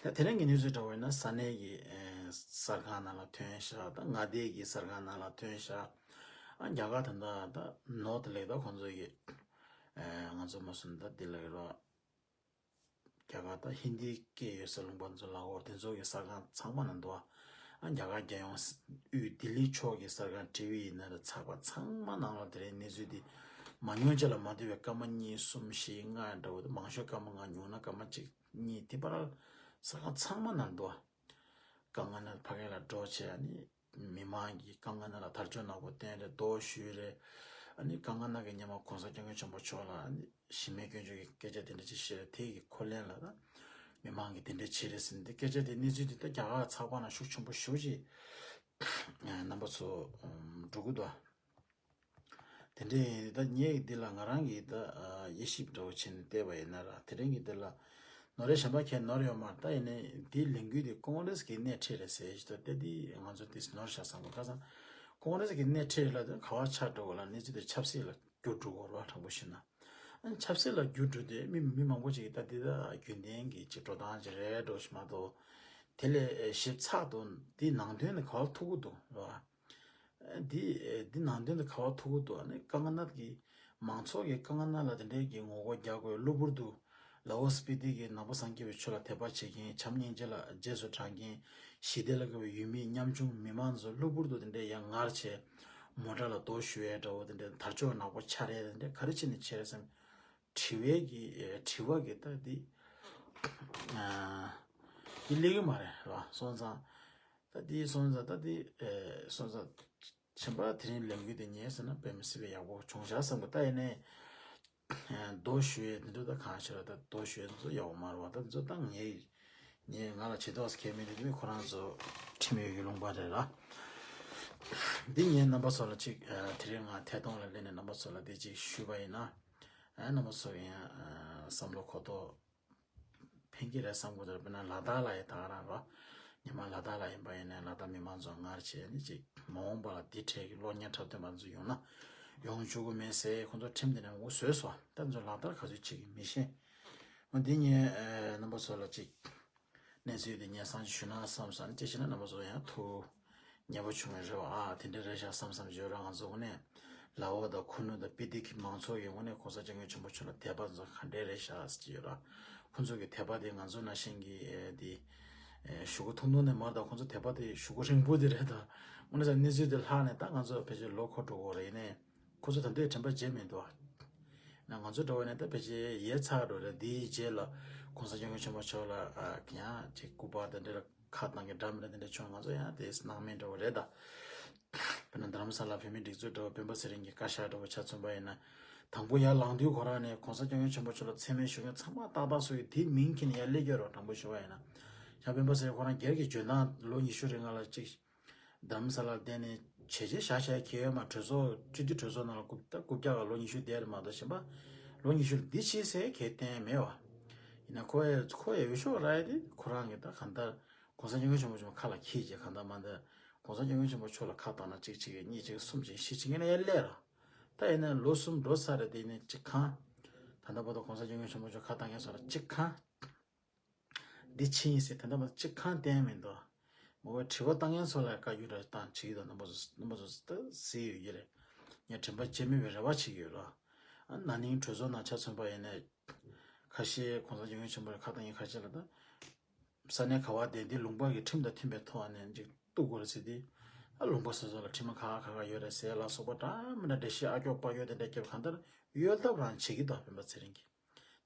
ད་དེ་རིང་གི་གནས་ཚུལ་འདྲ་བོ་ཡིན་ན་ས་གནས་ཀྱི་ཨེ་གསར་ཁང་ནང་ལ་ཐོན་ཤག་ད་མངའ་སྡེ་གི་གསར་ཁང་ནང་ལ་ཐོན་ཤག་ཨ་རྒྱ་གར་ད་ད་ད་ནོར་ད་ལེགས་ད་ཁོང་ཚོ་གི་ཨེ་ང་ཚོ་མ་སུ་ད་འདི་ལ་གི་རོ། རྒྱ་གར་དང་ཧིན་དི་སྐད་ཡོད་སའི་ལུང་པ་ཚོ་ལ་འོར་དེ་ཚོ་གི་གསར་ཁང་ཚང་མ་ནང་འདུག་ཨ་རྒྱ་གར་རྒྱལ་ཡོངས་དབུས་ལྡི་ལི་ཕྱོགས་ཀྱི་གསར་ཁང་ཊི་ཝི་ཡིན་ན་རེད། ཚགས་པར་ཚང་མ་ནང་ལ་དེ་རིང་གནས་ཚུལ་འདི་མ་ཉུང་ཅིག་ལ་མ་བསྡུས་པའི་སྐར་མ་གཉིས་གསུམ་བཞི་ལྔ་འདྲ་བོ། མང་ཤོས་སྐར་མ་ལྔ། ཉུང་ན་སྐར་མ་གཅིག་གཉིས། དེ་བར་གསར་ཁང་ཚང་མ་ནང་འདུག་ཨ་དཀའ་ངལ་ནང་ཕ་གི་ལ་འགྲོ་བྱས་ཨ་ནི། མི་མང་གི་དཀའ་ངལ་ནང་ལ་དར་ལྕོག་ནག་པོ་བསྟན་རེད། རྡོ་གཞུས་རེད། ཨ་ནི་དཀའ་ངལ་ནང་གི་སྔོན་མ་གོང་ས་སྐྱབས་མགོན་ཆེན་པོ་མཆོག་ལ་ཨ་ནི་གཞི་མེད་སྐྱོན་བརྗོད་ཀྱི་སྐད་ཆ་དེ་འདྲ་ཅིག་བཤད་རེད། དེ་གི་ཁོ་ལན་ལ་ད་མི་མང་གིས་དེ་འདྲ་བྱས་རེད་ཟེར་ནས་དེ་སྐད་ཆ་དེ་གནས་ཚུལ་དེ་ད་རྒྱ་གར་ཚགས་པར་ནང་ཤུགས་ཆེན་པོ་ཞེ་པོ་ཅིག་རྣམ་པ་ཚོ་འགྲོ་གི་འདུག་དེ་འདྲ་ཡིན་ད་ངས་འདི་ལ་ང་རང་གིས་ད་དབྱེ་ཞིབ་འདྲ་བོ་བྱས་ནས་བལྟས་པ་ཡིན་ན་ར། དེ་རིང་གི་འདི་ལ་ནོར་རེ་གཞན་པ་གས་ནོར་ཡོད་མ་རེད། ད་ཡིན་ནའི་འདིའི་ལས་འགུལ་འདི་ཀོང་རེས་ཀྱི་སྣེ་ཁྲིད་རེད་ཟེར་ཞིག་ད་ལྟ་འདི་ང་ཚོ་འདི་ནོར་བཞག་བསམ་གི། ཁ་སང་ཀོང་རེས་ཀྱི་སྣེ་ཁྲིད་ལ་དོན་ག་བ་ཆགས་འགྲོ་གི་ལ་གནས་ཚུལ་དེ་ཆབ་སྲིད་ལ་བསྒྱུར་འགྲོ་གི་རེད་བ། དྲང་པོ་བཤད་ན་ཨ་ནི་ཆབ་སྲིད་ལ་བསྒྱུར་འགྲོ་དུས་མི་མི་མང་པོ་ཅིག་གིས་ད་འདི་ད་རྒྱུན་ལྡན་གྱི་ཅིག་འགྲོ་སྟངས་ཅིག་རེད་འགྲོ་ཞིག་མ་གཏོགས་དེ་ལས་ཞིབ་ཚགས་དུ་འདིའི་ནང་དོན་དེ་ག་བ་ཐུག་གི་འདུག་རེད་བ། འདི་འདི་ནང་དོན་དེ་ག་བ་ཐུག་གི་འདུག་ཨ་ནི་དཀའ་ངལ་ནད་ཀྱི་མང་ཚོགས་ཀྱི་དཀའ་ངལ་ནད་ལ་དེ་འདྲའི་གི་ངོ་རྒོལ་རྒྱག་དགོས། གློ་བུར་དུ་ལ་འོག་སྤི་ཏི་གི་ནང་པ་སངས་རྒྱས་པའི་ཆོས་ལ་དད་པ་བྱེད་མཁན། བྱམས་སྙིང་རྗེ་ལ་རྗེས་སུ་འབྲང་མཁན། ཞི་བདེ་ལ་དགའ་བའི་ཡུལ་མི་ཉམ་ཆུང་མི་མང་ཚོ་གློ་བུར་དུ་དེ་འདྲའི་ཡང་ངར་བྱས་མོ་ཊ་ལ་རྡོ་གཞུ་ཡས་འདྲ་བོ་དེ་འདྲའི་དར་ལྕོག་ནག་པོ་འཕྱར་ཡས་དེ་འདྲའི་ག་རེ་བྱས་ནས་བྱས་རེད་བསམ། དྲི་བའི་གི་དྲི་བ་གི་ད་འདི་འདི་སླེབས་ཀྱི་མ་རེད་ར། སོང་ཙང་ད་འདི་སོང་ཙང་ད་འདི་སོང་ཙང་། ཆེན་པ་དེ་རིང་ལས་འགུལ་དེ་ཉན་ཟེར་ན་དཔེ་མི་སྲིད་པའི་ཡག་པོ་བྱུང་ཤག་བསམ་གི། ད་ཡིན་ནའི་མདོ་ཞུ་ཡས་དེ་འདྲ་ད་གང་ཤེས་ར། ད་མདོ་ཞུ་ཡས་ཚོ་ཡག་པོ་མ་རེད་བ། ད་ཚོ་ད་ངས་ངས་ང་ལ་བྱེད་ཐོག་ཁྱད་མེད་དེ་མི་ཁོ་རང་ཚོ་ཁྲིམས་ཡོད་ཀྱི་ལུང་པ་རེད་ར། འདི་ངས་རྣམ་པ་ཚོ་ལ་ཅིག་དེ་རིང་ང་ཐད་གཏོང་ལ་སླེབས་ནས་རྣམ་པ་ཚོ་ལ་དེ་ཅིག་ཞུས་པ་ཡིན་ན། རྣམ་པ་ཚོ་ཡང་བསམ་བློ་གོ་རྟོགས་ཕན་གྱི་རེད་བསམ་གི་འདུག་དཔེར་ན་ལ་དྭགས་ལ་ཡི་ད་ག་རང་རོ། ཉི་མ་ལ་དྭགས་ལ་ཡིན་པ་ཡིན་ནའི་ལ་དྭགས་མི་མང་ཚོ་སྔར་བྱས་ནས་ཅིག་མ་འོངས་པ་ལ་འདི་འཕྲལ་གྱི་གློག་བརྙན་འཁྲབ་སྟོན་པ་ཚོ་ཡོང་ན་ཡོང་བཅུག་གི་མེད་ཟེར། ཁོང་ཚོ་ཁྲིམས་དེ་ནས་འོ་བཟོས་སོང་། ད་ཚོ་ལ་དྭགས་ག་ཚོད་བྱེད་ཀྱི་མི་ཤེས། འོ་འདི་ངས་རྣམ་པ་ཚོ་ལ་ཅིག་གནས་ཚུལ་དེ་ངས་སང་ཅིག་ཞུ་ན་བསམ་སོང་། ཅིག་བྱས་ན་རྣམ་པ་ཚོ་ཡང་ཐུགས་མཉེས་པོ་བྱུང་བའི་རེ་བ། ཨ་དེ་འདྲ་རེད་ཤག་བསམ་བསམ་བརྗོད་ར། ང་ཚོ་དངོས་གནས་ལའོ་དང་ཁུ་ནུ་དང་པི་ཏི་གི་མང་ཚོགས་ཀྱི་ངོས་ནས་གོང་ས་སྐྱབས་མགོན་ཆེན་པོ་མཆོག་ལ་དད་པ་ཚོ་ག་འདྲས་རེད་ཤག་ཟེར་གྱི་ཡོད་ར། ཁོང་ཚོ་གི་དད་པ་དེ་ང་ཚོ་ནང་བཞིན་གྱི་ཨེ་དེ་ཨེ་གཞུག་གུ་ཐུང་ཐུང་ནས་མར་དང་ཁོང་ཚོ་དད་པ་དེ་གཞུག་གུ་རིང་པོ་དེ་རེད། ད་དངོས་གནས་ས་གནས་ཚུལ་དེ་ལྷག་ནས་ད་ང་ཚོ་ཕལ་ཆེར་ལོ་འཁོར་འགྲོ་གི་རེད། ཡིན་ནའི་ཁོ་ཚོ་ད་ལྟའི་དྲན་པ་བརྗེད་མི་འདུག་ན་ང་ཚོ་འདྲ་བོ་ནས་ད་ཕལ་ཆེར་ཡལ་ཚར་འགྲོ་རེད། དེའི་རྗེས་ལ་གོང་ས་སྐྱབས་མགོན་ཆེན་པོ་མཆོག་ལ་ཨ་ཡང་ཅིག་སྐུ་པར་དེ་འདྲ་ཁ་བཏང་གི་འདྲ་མི་འདྲ་དེ་འདྲ་བྱུང་། ང་ཚོ་ཡང་དེ་སྣང་མེད་འདྲ་བོ་རེད་ད། དཔེར་ན་རྡ་རམ་ས་ལ་བོད་མིའི་སྒྲིག་འཛུགས་འདྲ་བོ་སྤེན་པ་ཚེ་རིང་གི་བཀའ་ཤག་འདྲ་བོ་ཆ་མཚོན་པ་ཡིན་ན། དང་པོ་ཡར་ལངས་དུས་ཁོ་རང་ནས་གོང་ས་སྐྱབས་མགོན་ཆེན་པོ་མཆོག་ལ་མཚན་སྨད་ཞུ་མཁན་ཚང་མ་ཏག་ཏག་སུ་ཡི་དེ་མིང་ཁྱེར་ནས་ཡར་སླེབས་ཀྱི་ཡོད་རེད། དང་པོ་ཞུ་བ་ཡིན་ན། ཡང་སྤེན་པ་ཚེ་རིང་ཁོ་རང་སྒེར་གྱི་འཇོན་ཐང་ལོ་ཉི་ཤུ་རིང་ང་ལ་ཅིག་རྡ་རམ་ས་ལར་བསྡད་ནས་བྱས་རྗེས་བཞག་བཞག་གི་ཡོད་མ། གྲོས་ཚོགས་སྤྱི་འཐུས་གྲོས་ཚོགས་ནང་ལ་རྐུབ་ད་རྐུབ་བཀྱག་ག་ལོ་ཉི་ཤུ་བསྡད་རེད་མ་གཏོགས་གཞན་པ་ལོ་ཉི་ཤུ་ལ་འདི་བྱས་ཟེར་གས་བསྟན་མེད་བ། ཡིན་ན་ཁོ་ཡ་ཁོ་ཡ་འོས་ཤོག་རག་ཡ་དེ་ཁོ་རང་གི་ད་གང་ལྟར་གོང་ས་སྐྱབས་མགོན་ཆེན་པོ་མཆོག་ཁ་ལ་འཁྱེར་རྗེས་གང་ལྟར་མ་འདི་གོང་ས་སྐྱབས་མགོན་ཆེན་པོ་མཆོག་ལ་ཁ་བཏང་ན་གཅིག་གཅིག་གཉིས་གཅིག་གསུམ་གཅིག་བཞི་གཅིག་ཡིན་ན་ཡ་སླེབས་ར། ད་ཡིན་ན་ལོ་གསུམ་འགྲོ་ཚར་རེད། དེ་ནས་གཅིག་གང་ད་ལྟ་བར་དུ་གོང་ས་སྐྱབས་མགོན་ཆེན་པོ་མཆོག་ཁ་བཏང་མཁན་སོགས་ལ་གཅིག་གང་འདི་ཕྱི་ཡིན་ཟེར་ད་ལྟ་བར་གཅིག་གང་བསྟན་མི་འདུག་མོ་བའི་དྲི་བ་བཏང་མཁན་ཚོ་ལ་བཀའ་བཀྱོན་ར་བཏང་བྱེད་ཀྱི་འདུག་རྣམ་པ་ཚོ་རྣམ་པ་ཚོ་ད་གཟིགས་ཡོད་ཀྱི་རེད། ངས་དྲན་པ་བརྗེད་མེད་པའི་རེ་བ་བྱེད་ཀྱི་ཡོད་ལ། ཨ་ན་ནིང་གྲོས་ཚོགས་ནང་ཆ་མཚོན་པ་ཡིན་ནའི་ཁ་ཤས་གོང་ས་སྐྱབས་མགོན་ཆེན་པོ་ཁ་བཏང་ཡིན་ཁ་ཤས་ལ་ད་ས་གནས་ག་བ་དེ་འདི་ལུང་པ་གི་ཁྲིམས་དང་མཐུན་པའི་ཐོག་ནས་ཅིག་གཏུག་དགོས་རེད་ཟེར་ཏེ། ཨ་ལུང་པ་སོ་སོ་ལ་ཁྲིམས་ཁག་ཁག་ཁག་ཡོད་རེད་ཟེར་ལ་སོགས་པ་འདྲ་མི་འདྲ་འགྲེལ་བཤད་ཨ་ཀྱོག་པ་ཀྱོག་དེ་འདྲ་རྒྱབ་གང་ལྟར་ཡོལ་ཐབས་རང་བྱེད་ཀྱི་འདུག་སྤེན་པ་ཚེ་རིང་གིས།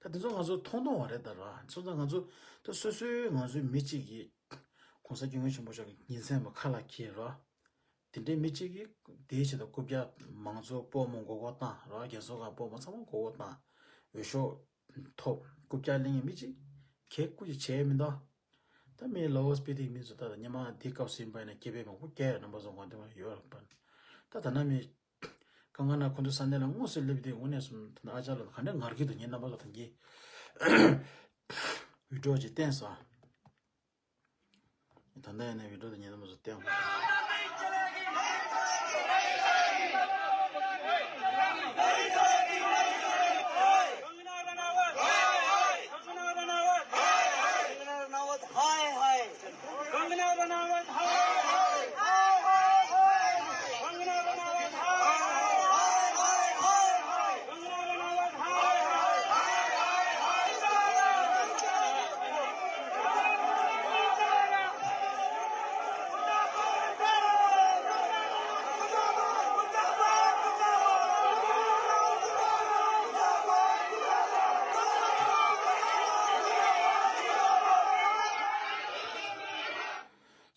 ད་དེ་ཚོ་ང་ཚོ་མཐོང་མཐོང་བ་རེད་ད་ར། སོང་ཙང་ང་ཚོ་ད་སོ་སོའི་ང་ཚོའི་མི་གཅིག་གིས་གོང་ས་སྐྱབས་མགོན་ཆེན་པོ་མཆོག་གི་ཉིན་མཚན་མ་ཁ་ལ་འཁྱེར་ར། དེ་འདྲའི་མི་གཅིག་གིས་དེའི་ཆེད་དུ་རྐུབ་བཀྱག་མང་གཙོ་སྤོ་མོ་མགོ་སྐོར་བཏང་ར། རྒྱལ་ཚོགས་ཁང་སྤོ་མོ་ཚང་མ་མགོ་སྐོར་བཏང་། འོས་ཤོག་ཐོབ་རྐུབ་བཀྱག་ལེན་མཁན་མི་གཅིག་གས་རྐུ་ཅིག་བྱས་མི་འདུག་ད་མི་ལ་འོས་པའི་དེ་མི་ཚོ་ད་ཉི་མ་འདི་སྐབས་སུ་ཡིན་པ་ཡིན་ན་སྐྱེ་འཕེལ་མང་པོ་སྐྱེ་ཡོད་རྣམ་པ་ཚོ་ངོ་འདི་མ་ཡོད་ར་པ། ད་ད་ན་མི་ཀང་ཀ་ན་ཁོ་ཚོ་ས་གནས་ལ་དངོས་སུ་སླེབས་དུས་དངོས་གནས་སོང་ད་ན་ཨ་ཅག་ལ་ག་འདྲ་ངར་གྱི་འདུག་ངས་རྣམ་པ་ལ་ཐང་གི་བི་ཌིའོ་ཅིག་བསྟན་སོང་། ད་ལྟ་ཡིན་ན་བི་ཌིའོ་དེ་ཉན་ན་མ་བཟོ་སྟེ།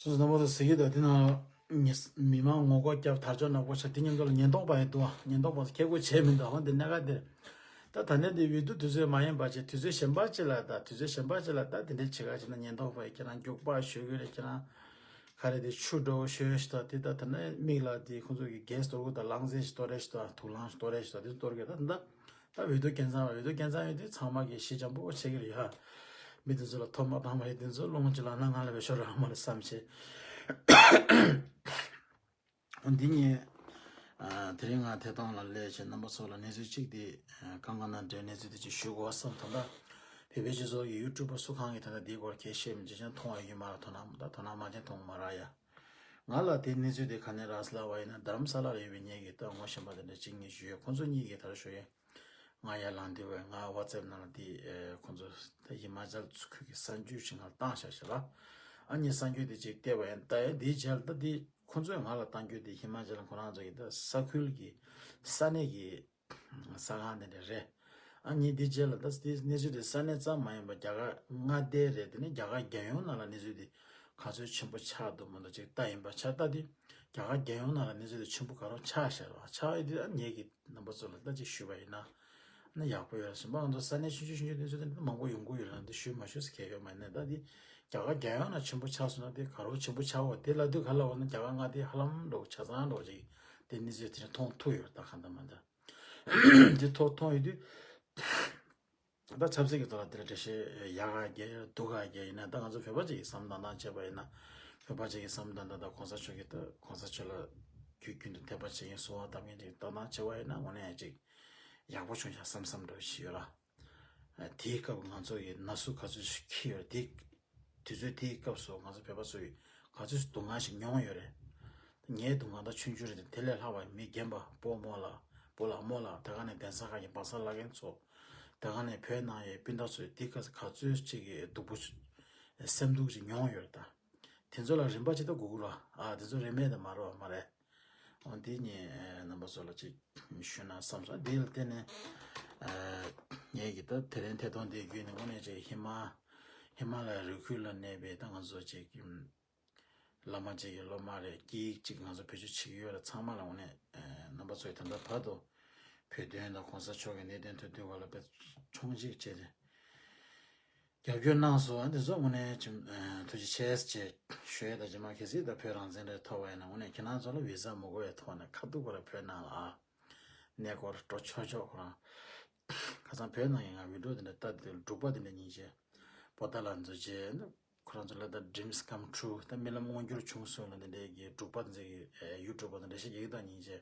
སོ་སོ་རྣམ་པ་ཚོ་གཟིགས་ཀྱི་འདུག་དེ་ནང་མི་མང་ངོ་རྒོལ་རྒྱབ་དར་ལྕོག་ནག་པོ་ཆགས་དེ་མཉམ་དུ་ལ་ཉེན་རྟོག་པ་ཡི་འདུག་ཉེན་རྟོག་པ་ཚོ་ཁྱེད་སྒོ་བྱས་མི་འདུག་འོན་ཏེ་གནད་འགག་དེ་ད་ད་ནས་དེ་འོས་བསྡུ་དུས་ཚོད་མ་ཡིན་པ་བྱས་དུས་ཚོད་གཞན་པ་ཅིག་ལ་ད་དུས་ཚོད་གཞན་པ་ཅིག་ལ་ད་དེ་འདྲའི་བྱེད་ག་བྱེད་ན་ཉེན་རྟོག་པ་ཡི་ཁྱེད་རང་རྒྱུག་པ་ཞུ་གི་རེད། ཁྱེད་རང་ག་རེ་དེ་ཆུ་འགྲོ་ཞོད་ཞུ་ད་དེ་ད་ད་ནས་མིག་ལ་དེ་ཁོང་ཚོ་གི་གེ་སི་གཏོར་གི་ད་རླངས་རྫས་ཞིག་གཏོར་རེ་ཞིག་ད་དུག་རླངས་ཞིག་གཏོར་རེ་ཞིག་ད་དེ་གཏོར་གི་ད་ད། ད་འོས་བསྡུ་སྐལ་བཟང་འོས་བསྡུ་སྐལ་བཟང་ཡོད་དུས་ཚང་མ་གིས་ཞི་འཇམ་པོ་བྱེད་ཀྱི་རེད་ཡ། མི་དེ་ཚོ་ལ་ཐོབ་མ་བཏང་བ་ཡོད་དེ་ཚོ་སློང་ཅི་ལ་ན་ང་ལ་བའི་ཤོར་ར་མ་ལ་བསམ་བྱེད། འོ་འདི་ངས་དེ་རིང་ང་ཐད་གཏོང་ལ་སླེབས་བྱས་རྣམ་པ་ཚོ་ལ་གནས་ཚུལ་གཅིག་དེ་གང་ག་ན་འདྲའི་གནས་ཚུལ་དེ་ཅིག་ཞུ་དགོས་བསམ། ད་ལྟ་བོད་པའི་སྤྱི་ཚོགས་ཀྱི་ཡུ་ཊུབ་པ་སུ་གང་གིས་ད་ལྟ་འདིའི་སྐོར་གས་བཤད་མི་བྱེད་ཅང་མཐོང་བ་ཡོད་མ་ར། དོ་སྣང་ད་དོ་སྣང་མ་བྱེད་མཐོང་མ་ར་ཡ། ང་ལ་དེ་གནས་ཚུལ་དེ་ག་ནས་རག་སླ་བ་ཡིན་ན་རྡ་རམ་ས་ལ་ལ་ཡོད་པའི་ངེད་ཀྱི་ལྟད་མོ་གཞན་པ་དེ་འདྲ་གཅིག་གཉིས་ཞུ་ཡོད། ཁོང་ཚོ་གཉིས་ཀྱིས་ད་ར་ཞུ་ཡོད། ང་ཡར་ལངས་དུས་བས་ང་ཝ་ཙེབ་ནང་ལ་དེ་ཁོང་ཚོ་ད་ཧི་མ་ཅལ་ཁུལ་གྱི་གསར་འགྱུར་ཞིག་ང་ལ་བཏང་བཞག་ཞེས་ལ། ཨ་ནི་གསར་འགྱུར་དེ་ཅིག་བལྟས་པ་ཡིན། ད་ཡ་དེའི་རྗེས་ལ་ད་དེ་ཁོང་ཚོས་ང་ལ་བཏང་རྒྱུ་དེ་ཧི་མ་ཅལ་ཁོ་རང་ཚོ་ཡི་ད་ས་ཁུལ་གྱི་ས་གནས་ཀྱི་ས་ཁང་དེ་འདྲ་རེད། ཨ་ནི་འདི་རྗེས་ལ་ད་དེ་གནས་ཚུལ་དེ་ས་གནས་ཙམ་མ་ཡིན་པར་རྒྱ་གར་མངའ་སྡེ་རེད། དེ་ནི་རྒྱ་གར་རྒྱལ་ཡོངས་ནང་ལ་གནས་ཚུལ་དེ་ག་ཚོད་ཆེན་པོ་ཆགས་འདུག་མི་འདུག་ཅིག་ལྟ་ཡིན་པ་ཆགས་ལྟ་དེ་ རྒྱ་གར་རྒྱལ་ཡོངས་ནང་ལ་གནས་ཚུལ་དེ་ཆེན་པོ་ག་རེ་ཆགས་ཤག་རེད་བ། ཆགས་ཡོད་དུས་ཨ་ངེད་ཀྱིས་རྣམ་པ་ཚོ་ལ་ད་ཅིག་ཞུས་པ་ཡིན་ན་ན་ཡག་པོ་ཡོད་རེད། གཞན་པ་ང་ཚོ་ས་གནས་ཆུང་ཆུང་ཆུང་ཆུང་དེ་ཚོ་དེ་འདྲ་མང་པོ་ཡོང་གི་ཡོད་རེད། འདི་ཞུས་མ་ཞུས་ཟེར་གལ་ཡོད་མ་རེད། ད་འདི་རྒྱ་གར་རྒྱལ་ཡོངས་ནང་ཆེན་པོ་ཆགས་སོང་ན་དེ་ག་རེ་ཆེན་པོ་ཆགས་འོ་དེ་ལབ་དུས་ག་ལབ་འོ་ན་རྒྱ་གར་མངའ་སྡེ་ཧ་ལམ་འགྲོ་ཆ་ཚང་འགྲོ་ཅིག་དེ་གནས་ཚུལ་དེ་འདྲ་མཐོང་ཐུབ་ཡོད་རེད། ད་གང་ལྟར་མ་ལྟར་དེ་ཐོག་མཐོང་ཡོད་དུས། ད་ཆབ་སྲིད་ཀྱི་ཐོག་ལ་དེ་འདྲ་འགྲེལ་བཤད་ཡག་ག་རྒྱག་སྡུག་ག་རྒྱག་ཡིན་ན་ད་ང་ཚོ་བོད་པ་ཅིག་གི་བསམ་བློ་བཏང་སྟངས་བྱས་པ་ཡིན་ན། བོད་པ་ཅིག་གི་བསམ་བློ་བཏང་སྟངས་ད་གོང་ས་མཆོག་གིས་ད་གོང་ས་མཆོག་ལ་རྒྱུ་རྒྱུན་དུ་དད་པ་བྱེད་མཁན་གསོལ་བ་བཏབ་མཁན་ཅིག་ལྟ་སྟངས་བྱས་པ་ཡིན་ན་དངོས་གནས་ཅིག་ཡག་པོ་བྱུང་ཤག་བསམ་བསམ་འདྲ་བོ་ཞིག་ཡོད་ར། དེའི་སྐབས་ང་ཚོ་ཡི་ན་ཟུག་ག་ཚོད་ཞིག་འཁྱེར་ཡོད་རེད། དེ་དུས་ཚོད་དེའི་སྐབས་སུ་ང་ཚོ་བོད་པ་ཚོ་ཡི་ག་ཚོད་སྡུག་བསྔལ་ཞིག་མྱོང་ཡོད་རེད། ངའི་སྡུག་བསྔལ་ད་ཆུང་ཆུང་རེད་དེ། དེ་ལས་ལྷག་པ་མི་རྒན་པ་སྤོ་རྨོ་ལགས་སྤོ་ལགས་རྨོ་ལགས་དེ་ག་ནས་གདན་ས་ཁག་གི་སྦག་ས་བླ་རྒན་ཚོ། དེ་ག་ནས་བོད་ནང་ཡི་སྤུན་ཟླ་ཚོས་དེ་ག་ག་ཚོད་ཅིག་གི་སྡུག་པོ་སེམས་སྡུག་ཅིག་མྱོང་ཡོད་རེད་ད། དེ་ཚོ་ལ་རིམ་པ་ཅིག་ད་གོ་དགོས་ར། ཨ་དེ་ཚོ་རིན་མེད་དུ་མ་རེད་བ་མ་རེད། འོ་འདི་ངས་རྣམ་པ་ཚོ་ལ་ཅིག་ཞུས་ན་བསམ་སོང་། འདི་ལ་བརྟེན་ནས་ངས་ཀྱི་ད་དེ་རིང་ཐད་གཏོང་འདི་བརྒྱུད་ནས་དངོས་གནས་ཅིག་ཧི་མ་ཧི་མ་ལ་ཡའི་རི་ཁུལ་ལ་གནས་པའི་ད་ང་ཚོ་ཅིག་བླ་མ་ཅིག་གི་སློབ་མ་རེད། སྐད་ཡིག་ཅིག་ང་ཚོ་བེད་སྤྱོད་བྱེད་ཀྱི་ཡོད་རེད། ཚང་མ་ལ་དངོས་གནས་རྣམ་པ་ཚོས་ད་ལྟ་བར་དུ་བོད་དོན་དང་གོང་ས་མཆོག་གི་གནད་དོན་ཐུག་དུས་ག་ལ་དཔེ་མཆོང་ཅིག་བྱས་ཏེ། རྒྱབ་སྐྱོར་གནང་སོང་། ཨ་འདི་ཚོ་དངོས་གནས་ཅིག་ཨ་ཐུགས་རྗེ་ཆེ་ཞེས་ཞུ་ཡས་དང་། རྗེས་མ་གལ་སྲིད་ད་བོད་རང་བཙན་རེ་ཐོབ་པ་ཡིན་ན་དངོས་གནས་ཁྱེད་རང་ཚོ་ལ་བི་ཟ་མི་དགོས་པའི་ཐོག་ནས་ཁ་ཐུག་ཁོ་རང་བོད་ནང་ལ་ཨ་གནས་སྐོར་འགྲོ་ཆོག་ཆོག་ཁོ་རང་། ཁ་སང་བོད་ནང་གི་ང་བི་ཌིའོ་དེ་འདྲ་ལྟ་དུས་འབྲུག་པ་དེ་འདྲ་སྙིང་རྗེ། པོ་ཏཱ་ལ་མཛོད་ཅེས་ཁོ་རང་ཚོ་ལ་ད་dreams come true ད་རྨི་ལམ་མངོན་འགྱུར་བྱུང་སོང་ལ་འདི་འདྲའི་གི་འབྲུག་པ་དེ་ཚོ་གི་ཡུ་ཊུབ་པ་དེ་འདྲ་ཞིག་ཡིག་དང་སྙིང་རྗེ།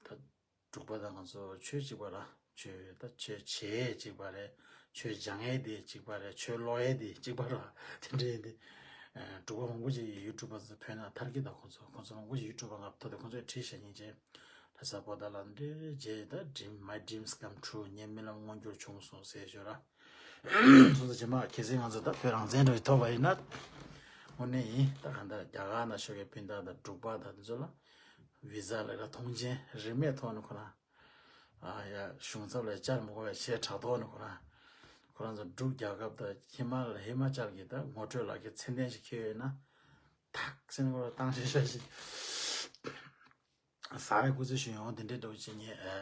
ད་འབྲུག་པ་དང་ང་ཚོ་ཆོས་གཅིག་པ་ར། ཆོས་ད་ཆོས་བྱེད་ཡས་གཅིག་པ་རེད། ཆོས་སྦྱང་ཡས་དེ་གཅིག་པ་རེད། ཆོས་ཀློག་ཡས་དེ་གཅིག་པ་ར། དེ་འདྲ་ཡིན་དེ། ཨ་འབྲུག་པ་མང་པོ་ཅིག་ཡུ་ཊུབ་པ་ཚོ་བོད་ནང་ཐར་གྱི་ད་ཁོང་ཚོ་ཁོང་ཚོ་མང་པོ་ཅིག་ཡུ་ཊུབ་པ་ང་ཐོག་དེ་ཁོང་ཚོས་བྲིས་བཞག་སྙིང་རྗེ། ལྷ་ས་པོ་ཏཱ་ལ་འདྲེ་རྗེ་ད་dream my dreams come true ངའི་རྨི་ལམ་མངོན་འགྱུར་བྱུང་སོང་ཟེར་ཞོར་ར། སོང་ཙང་རྗེས་མ་གལ་སྲིད་ང་ཚོ་ད་བོད་རང་བཙན་འདྲ་ཞིག་ཐོབ་པ་ཡིན་ན། དངོས་གནས་ཡིན་ད་གང་ལྟར་རྒྱ་གར་ནང་ཤོག་གི་སྤུན་ཟླ་དང་འབྲུག་པ་དང་དེ་ཚོ་ལ་བི་ཟ་ལས་ཀ་ཐོངས་མཆན་རིན་མེད་ཐོག་ནས་ཁོ་རང་ཨ་ཡ་གཞུང་ཚབ་ལ་བཅར་མི་དགོས་པའི་གཞས་དྲ་ཐོག་ནས་ཁོ་རང་ཁོ་རང་ཚོ་འབྲུག་རྒྱལ་ཁབ་དང་ཧི་མ་ལ་ཧི་མ་ཅལ་གྱི་ད་ངོ་སྤྲོད་ལག་ཁྱེར་མཚན་ལྡན་ཞིག་འཁྱེར་ཡོད་ན་ཐག་སེ་ནས་ཁོ་རང་བཏང་ཤོག་ཤོག་ཞིག་ཟ་བའི་སྐུ་ཚེ་ཞུ་ཡོང་དེ་འདྲའི་འདྲ་བོ་བྱེད་ཉེ།